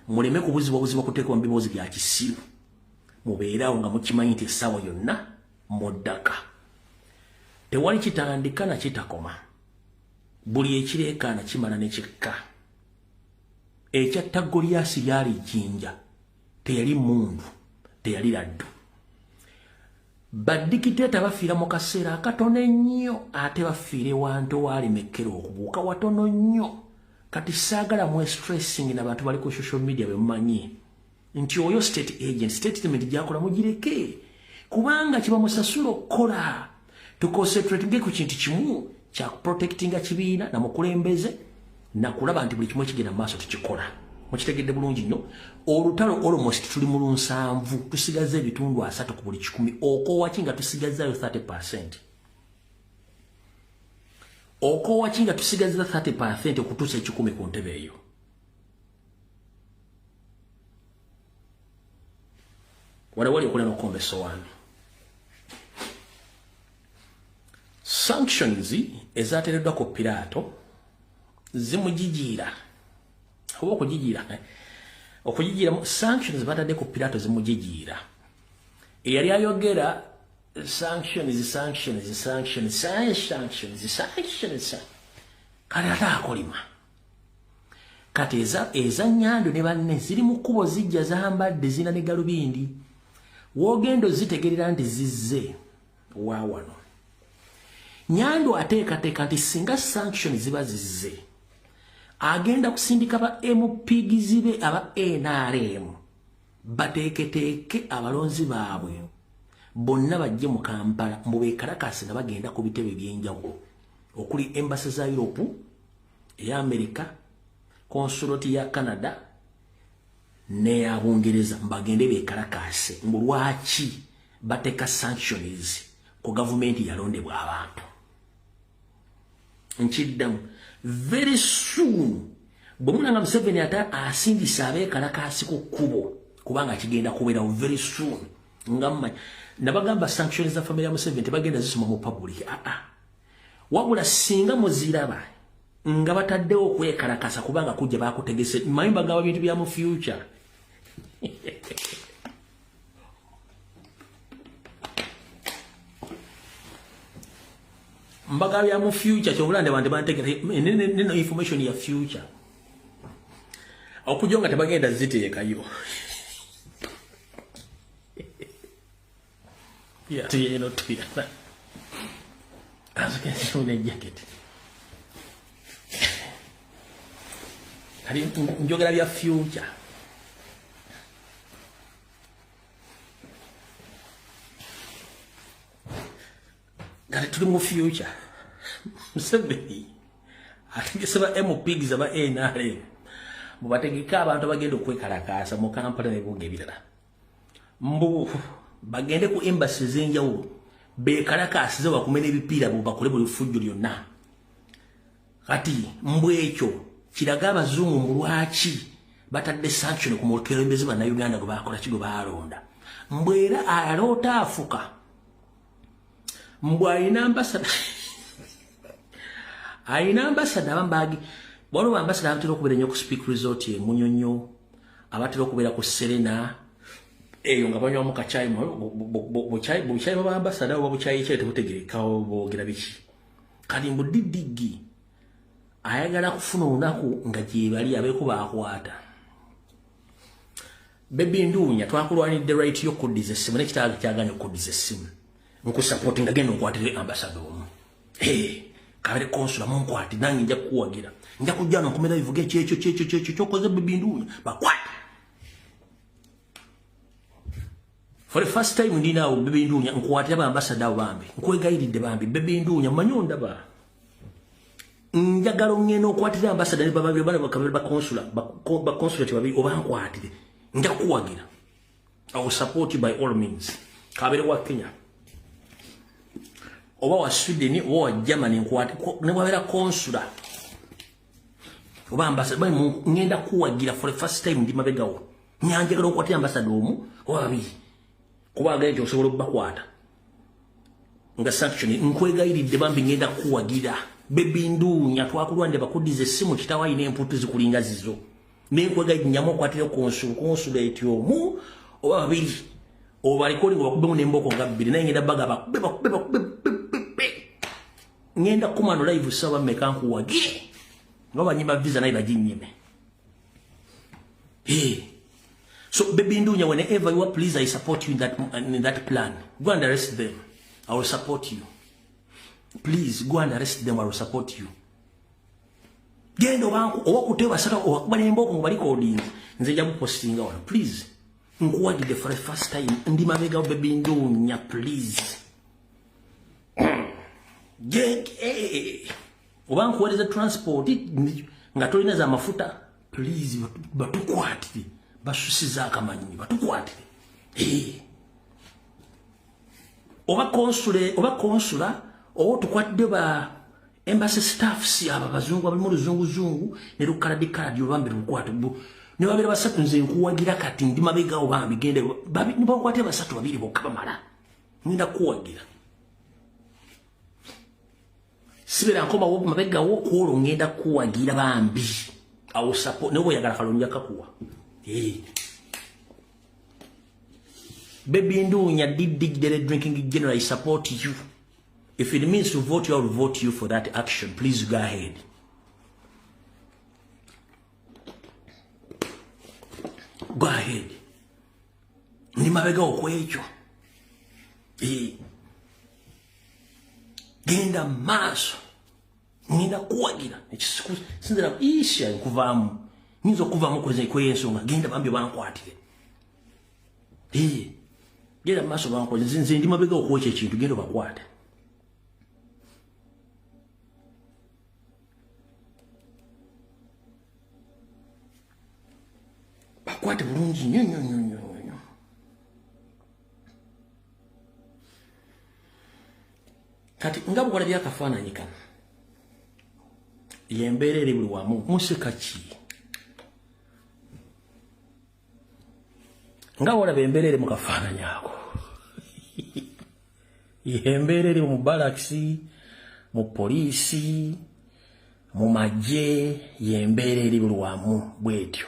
Muleme kubuzibwa buzibwa kuteekwa mu bibuuzo bya kisiru. Mubeere awo nga mukimanyi nti essaawa yonna muddaka. Tewali kitandika na kitakoma. Buli ekireekaana kimala ne kikka. Ekyatta Goliyaasi lyali jjinja, teyali mmundu, teyali laddu. Badikiteeta bafiira mu kaseera akatono ennyo, ate bafiira ewantu owaalemekera okubuuka watono nnyo. Kati saagala mwe stressing n'abantu bali ku social media be mumanyi nti oyo state agent, statement gy'akola mugireke, kubanga kibamusasula okukola. Tuconcentratinge ku kintu kimu kya protectinga kibiina na mukulembeze nakulaba nti buli kimu ekigenda mu maaso tukikola. Mukitegedde bulungi nnyo. Olutalo almost tuli mu 70, tusigaza ebitundu 30 ku buli 100. Okoowa ki nga tusigazaayo 30%? Okoowa ki nga tusigaza 30% okutuusa 100 ku ntebe eyo? Wala wali okulya n'okukomba essowaani. Sanctions ezateereddwa ku Piraato zimujijiira oba okujijiira okujijiira. Sanctions batadde ku Piraato zimujijiira. Eyali ayogera sanctions, sanctions, sanctions, sanctions, sanctions, kale ate akolima. Kati eza Nyando ne banne ziri mu kkubo zijja, zambadde zina ne galubindi. W'ogenda ozitegerera nti zizze wa wano. Nyando ateekateeka nti singa sanction ziba zizze, agenda kusindika ba MPs be aba NRM bateeketeeke abalonzi baabwe bonna bajje mu Kampala mbu beekalakaase nga bagenda ku bitebe ebyenjawulo okuli embassy za Europe, eya America, consulate ya Canada n'eya Bungereza, mbagende beekalakaase mbu lwaki bateeka sanctions ku gavumenti yalondebwa abantu. Nkiddamu, very soon bwe mulanga Museveni ate asindisa abeekalakaasi ku kkubo, kubanga kigenda kubeerawo very soon. Nga mmanyi nabagamba sanctions za family ya Museveni tebagenda zisoma mu public, aa, wabula singa muziraba Nga bataddewo okwekalakasa kubanga kujja bakutegese. Mmanyi bagaba bintu bya mu future. Mbaga bya mu future kyobulande bande bantegera neno information ya future. Okujonga tebagenda ziteekayo. Yeah, tuyeno tuyana. Azokensune jacket. Kali njogera bya future. Kali tuli mu future. Museveni ategese ba MPs aba NRM mubategeka abantu abagenda okwekalakaasa mu Kampala n'ebibuga ebirala. Mbu bagende ku embassy ez'enjawulo beekalakaasize bakume n'ebipiira bakole buli fujjo lyonna. Kati mbu ekyo kiraga abazungu mbu lwaki batadde sanction ku mukulembeze bannayuganda gwe bakola ki gwe baalonda. Mbu era aloota afuka. Mbu alina ambasada alina ambasada abambagi waliwo ambasada abatera okubeera ennyo ku Speak Resort e Munyonyo, abatera okubeera ku Serena eyo nga banywamu kacaayi, bukyayi bwa ambasada oba bukyayi ki tebutegeerekawo boogera biki. Kati mbu DDG ayagala kufuna olunaku nga gye bali abeeko baakwata. Baby Nduunya twakulwanidde right yo okuddiza essimu naye kitaawe kyagaanye okuddiza essimu. Nkusapootinga genda onkwatire ambasada omu. Hey, kabere konsula munkwate nange nja kukuwagira. Nja kujja no nkomera bivuge kyekyo kyekyo kyekyo kyokoze Baby Nduunya bakwate. For the first time ndi naawo Baby Nduunya nkwatira ba ambasada abo bambi. Nkwegayiridde bambi Baby Nduunya mmanyi ondaba. Njagala ongenda okwatira ambasada ne baba bana bakabere ba konsula ba consulate babiri oba nkwatire. Nja kukuwagira. I will support you by all means. Kabere wa Kenya oba wa Sweden oba wa Germany nkwate ne bwabera konsula oba ambasada ngenda kuwagira for the first time ndi mabegawo. Nyanjagala okwatira ambasada omu oba babiri kuba agenda osobola okubakwata nga sanction. Nkwegayiridde bambi ngenda kuwagira. Baby Nduunya twakulwande bakuddiza essimu kitaawo alina emputu zikulinga zizo. Nenkwegayirira nyamu okwatire consulate omu oba babiri oba recording bakubemu n'emboko nga bbiri naye ngenda baga bakube bakube bakube ngenda kumano live sawa mmeka nkuwagire nga banyima visa naye baginyime. Hey. So Baby Nduunya, whenever you are, please I support you in that plan. Go and arrest them. I will support you. Please go and arrest them. I will support you. Genda obanku oba kuteeba sata obakuba n'emboko nga barecording nze nja kupostinga wano. Please nkuwagidde for the first time ndi mabega Baby Nduunya, please. Oba nkuweereza transport nga tolina za mafuta, please batukwatire, basusiza akamanyi batukwatire. Oba konsule oba konsula oba tukwatidde ba embassy staffs aba bazungu abali mu luzunguzungu ne lukaladikaladi obambi lukwate ne babeera basatu nze nkuwagira kati ndi mabegawo bambi gende bakwate basatu babiri bokka bamala ngenda kuwagira. Sibeera nkomawo mabegawo kwolwo ngenda kuwagira bambi. I will support ne bw'oyagala kalonja kakuwa. Baby Nduunya DD drinking general, I support you. If it means to vote you, I will vote you for that action. Please go ahead. Go ahead. Ndi mabega okwekyo. Genda maaso. Ngenda kuwagira. Sinzira isha nkuvaamu. Nyinza okuvaamu kw'ensonga. Genda bambi bankwatire. Genda maaso bankwatire. Nze ndi mabega okwekyo ekintu. Genda obakwate. Bakwate bulungi nnyo nnyo nnyo nnyo nnyo. Kati nga bw'olabye akafaananyi kano, y'embeera eri buli wamu. Museka ki? Nga bw'olaba embeera eri mu kafaananyi ako, y'embeera eri mu balakisi, mu poliisi, Mu magye y'embeera eri buli wamu bwetyo.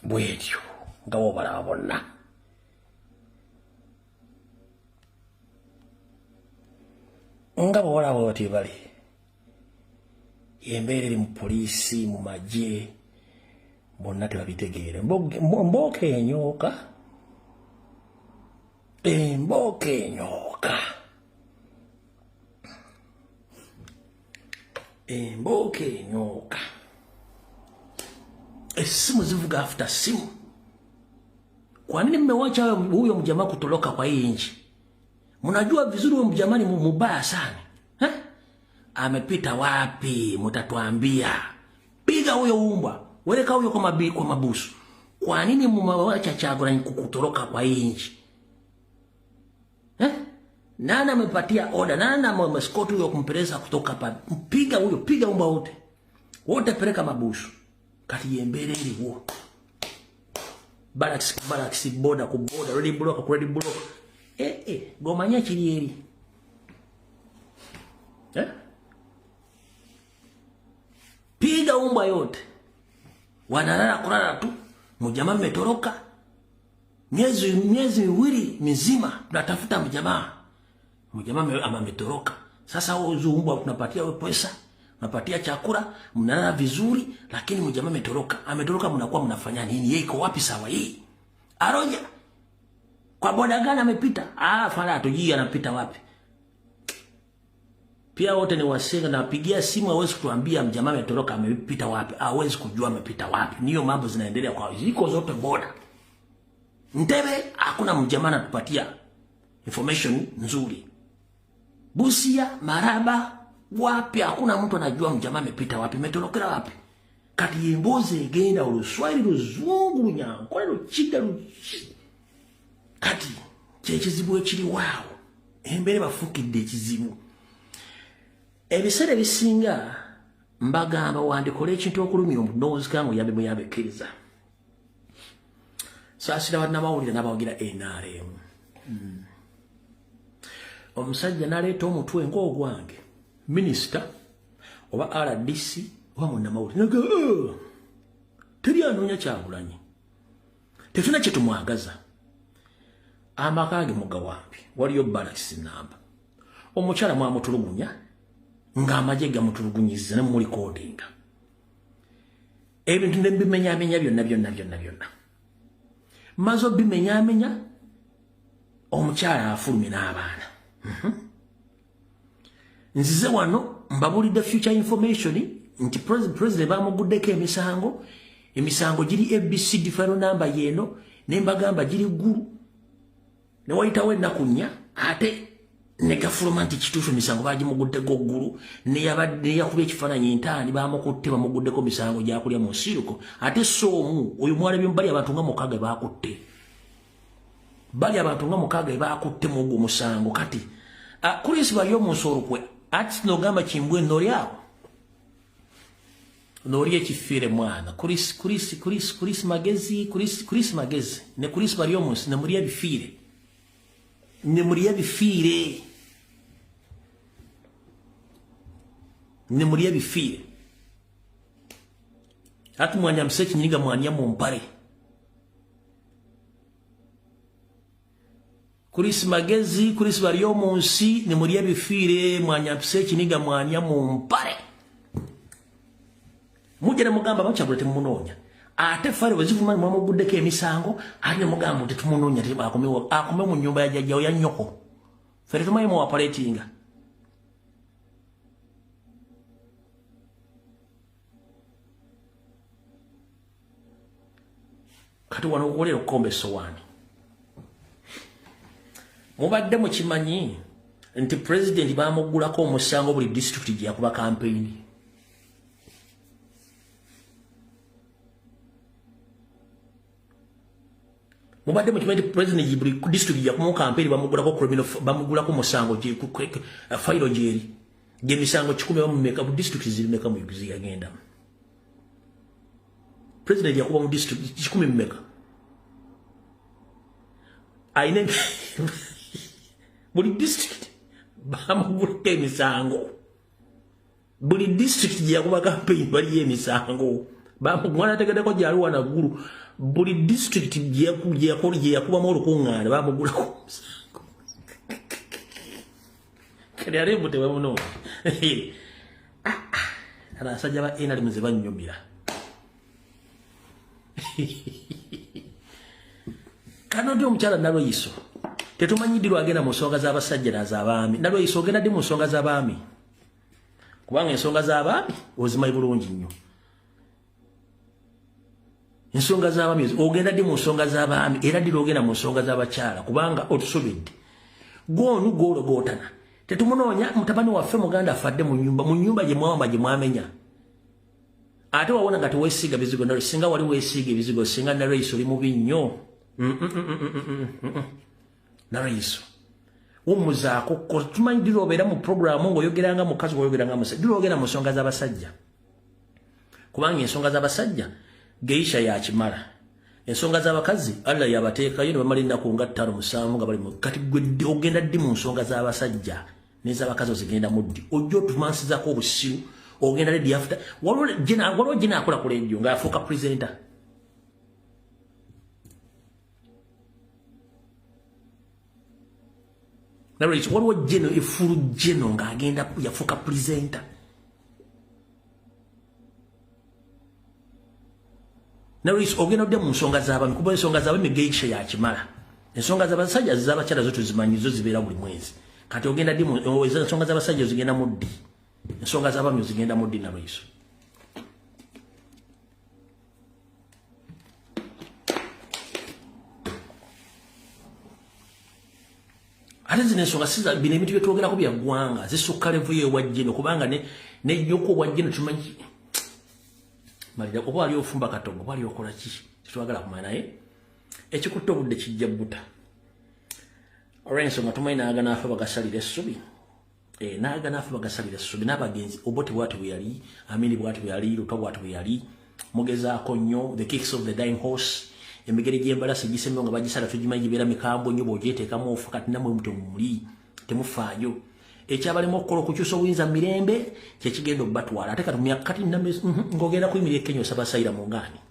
Bwetyo nga bw'obalaba bonna. Nga bw'olaba bati bali. Y'embeera eri mu poliisi, mu magye, bonna tebabitegeera. Mbooka enyooka. Embooka enyooka. Embooka enyooka. Esimu zivuga after simu. Kwa nini mmewacha huyo mjamaa kutoroka kwa hii nchi? Mnajua vizuri huyo mjamaa ni mubaya sana. Eh? Amepita wapi? Mtatuambia. Piga huyo umbwa. Weleka huyo kwa mabusu. Kwa nini mmewacha Kyagulanyi kutoroka kwa hii nchi? Eh? Nani amepatia order? Nani amemescort huyo kumpeleza kutoka hapa? Mpiga huyo, piga umbwa wote. Wote peleka mabusu. Kati yembere iliwo. Barracks, barracks, border ku border, ready block ku ready block. Gomanya kiri eri. Eh? Piga umbwa yote. Wanalala kulala tu. Mjamaa mmetoroka. Miezi miwili mizima tunatafuta mjamaa. Mjamaa ametoroka. Sasa huyo umbwa tunapatia wewe pesa, tunapatia chakula, mnalala vizuri, lakini mjamaa ametoroka. Ametoroka, mnakuwa mnafanya nini? Yeye iko wapi sawa hii? Aroja. Kwa boda gani amepita? Ah, fala hatujui anapita wapi. Pia wote ni wasenga, na pigia simu hawezi kutuambia mjamaa ametoroka amepita wapi. Hawezi kujua amepita wapi. Niyo mambo zinaendelea kwa ziko zote boda. Ntebe hakuna mjamaa anatupatia information nzuri. Busia, Maraba, wapi hakuna mtu anajua mjamaa amepita wapi, ametorokera wapi. Kati yemboze egenda oluswahili luzungu lunyankole lukiga kati kyekizibu ekiri waawo embere bafukidde ekizibu. Ebiseera ebisinga mbagamba wandikola ekintu okulumya omunoozi kange oyambe muyabekkiriza. Saasira bannamawulire n'abawagira NRM. Omusajja n'aleeta omutwe ng'ogwange, minisita oba RDC oba munnamawulire naga teri anoonya Kyagulanyi, tetulina kye tumwagaza. Amaka ge mugawambi waliyo barracks namba. Omukyala mwamutulugunya ng'amagye gamutulugunyizza ne mulikodinga. Ebintu ne mbimenyamenya byonna byonna byonna byonna. Mazo bimenyamenya omukyala afulumye n'abaana. Nzize wano mbabulidde future information nti president bamuguddeko emisango giri ABCD file number yeno ne mbagamba giri ggulu. Ne wayitawo ennaku nnya ate ne gafuluma nti kituufu emisango bagimuguddeko ggulu, ne yakubye ekifaananyi ntaani bamukutte bamuguddeko misango gyakulya mu nsiruko. Ate so omu oyo mwalabye bali abantu nga mukaaga bakutte. Bali abantu nga mukaaga bakutte mu ogwo musango. Kati Chris Baryomunsi olukwe ati nogamba kimbwe noli awo noli ekifiire mwana Chris Magezi, Chris Magezi ne Chris Baryomunsi ne mulya bifiire, ne mulya bifiire, ne mulya bifiire. Ati mwanya mseki nyinga mwanya mumpare. Chris Magezi, Chris Baryomunsi ne mulya bifiire, mwanya mseki nyinga mwanya mumpare. Mujja ne mugamba bakyagula temumunoonya. Ate fale wezivuma mwamuguddeko emisango, ate ne mugamba tetumunoonya akome mu nnyumba ya jjajjawo ya nnyoko. Ffe tetumanyi muwapaleetinga. Kati wano okukolera okukomba essowaani. Mubadde mukimanyi nti pulezidenti bamuggulako omusango buli disitulikiti gye yakuba kampeyini. Mubadde mukimanyi nti pulezidenti buli disitulikiti gye yakuba kampeyini bamuggulako criminal, bamuggulako omusango fayiro gyeri gy'emisango 10 bamumeka bu disitulikiti ziri meka mu Uganda yagendamu. Pulezidenti yakuba mu disitulikiti 10 mumeka. Aine buli disitulikiti bamugulako emisango. Buli district gye yakuba campaign waliyo emisango. Bamugwana tegeddeko gyali wanaggulu. Buli district gye yakubamu olukuŋŋaana bamugulako omusango. Kati ate mbu tebamunoonya. Abasajja ba NRM ze bannyumira. Kano ndi omukyala Nalweyiso. Tetumanyi ddi lwagenda mu nsonga z'abasajja n'az'abaami. Nalweyiso ogenda ddi mu nsonga z'abaami? Kubanga ensonga z'abaami ozimanyi bulungi nnyo. Ensonga z'abaami ogenda ddi mu nsonga z'abaami era ddi lw'ogenda mu nsonga z'abakyala kubanga otusobedde. Gw'onu gw'ologootana. Tetumunoonya mutabani waffe muganda afadde mu nyumba gye mwawamba gye mwamenya. Ate wawona nga teweesiiga bizigo Nalweyiso, singa wali weesiiga ebizigo singa Nalweyiso oli mubi nnyo. Nalweyiso wummuzaako, tumanyi ddi lw'obeera mu puroguramu ng'oyogeranga mukazi ng'oyogeranga musajja, ddi lw'ogenda mu nsonga z'abasajja. Kubanga ensonga z'abasajja geisha yakimala. Ensonga z'abakazi Allah yabateekayo ne bamala ennaku nga 5 7 nga bali mu kati gwe ogenda ddi mu nsonga z'abasajja n'ez'abakazi ozigenda mu ddi? Ojja otumansizaako obusiru ogenda ready after. Waliwo gye akola ku radio ng'afuuka presenter. Nalweyiso waliwo geno efulu geno ng'agenda yafuuka presenter. Nalweyiso ogenda odde mu nsonga z'abaami kuba ensonga z'abaami geisha yakimala. Ensonga z'abasajja z'abakyala zo tuzimanyi zo zibeera buli mwezi. Kati ogenda ddi mu ensonga z'abasajja ozigenda mu ddi? Ensonga z'abaami ozigenda mu ddi Nalweyiso? Ate zino ensonga si bino ebintu bye twogerako bya ggwanga zisukka levu y'ewa gino kubanga ne nnyoko wa gino tumanyi malira oba wali ofumba katogo oba wali okola ki tetwagala kumanya naye ekikutte obudde kijja bbuta. Olw'ensonga tumanyi n'aganaafa bagasalira essubi. N'aganaafa bagasalira essubi n'abagenzi Obote bw'ati bwe yali, Amini bw'ati bwe yali, Lutwa bw'ati bwe yali. Mugezaako nnyo the kicks of the dying horse. Emigere gy'embalasi gisembeyo nga bagisala tugimanyi gibeera mikambwe nnyo bw'ogyeteekamu ofa kati nammwe mutyo muli temufaayo. Ekyabalema okukola okukyusa obuyinza mu mirembe kyekigenda obbatwala. Ate kati ng'ogenda kuyimirira e Kenya osaba sayira mu ngaani.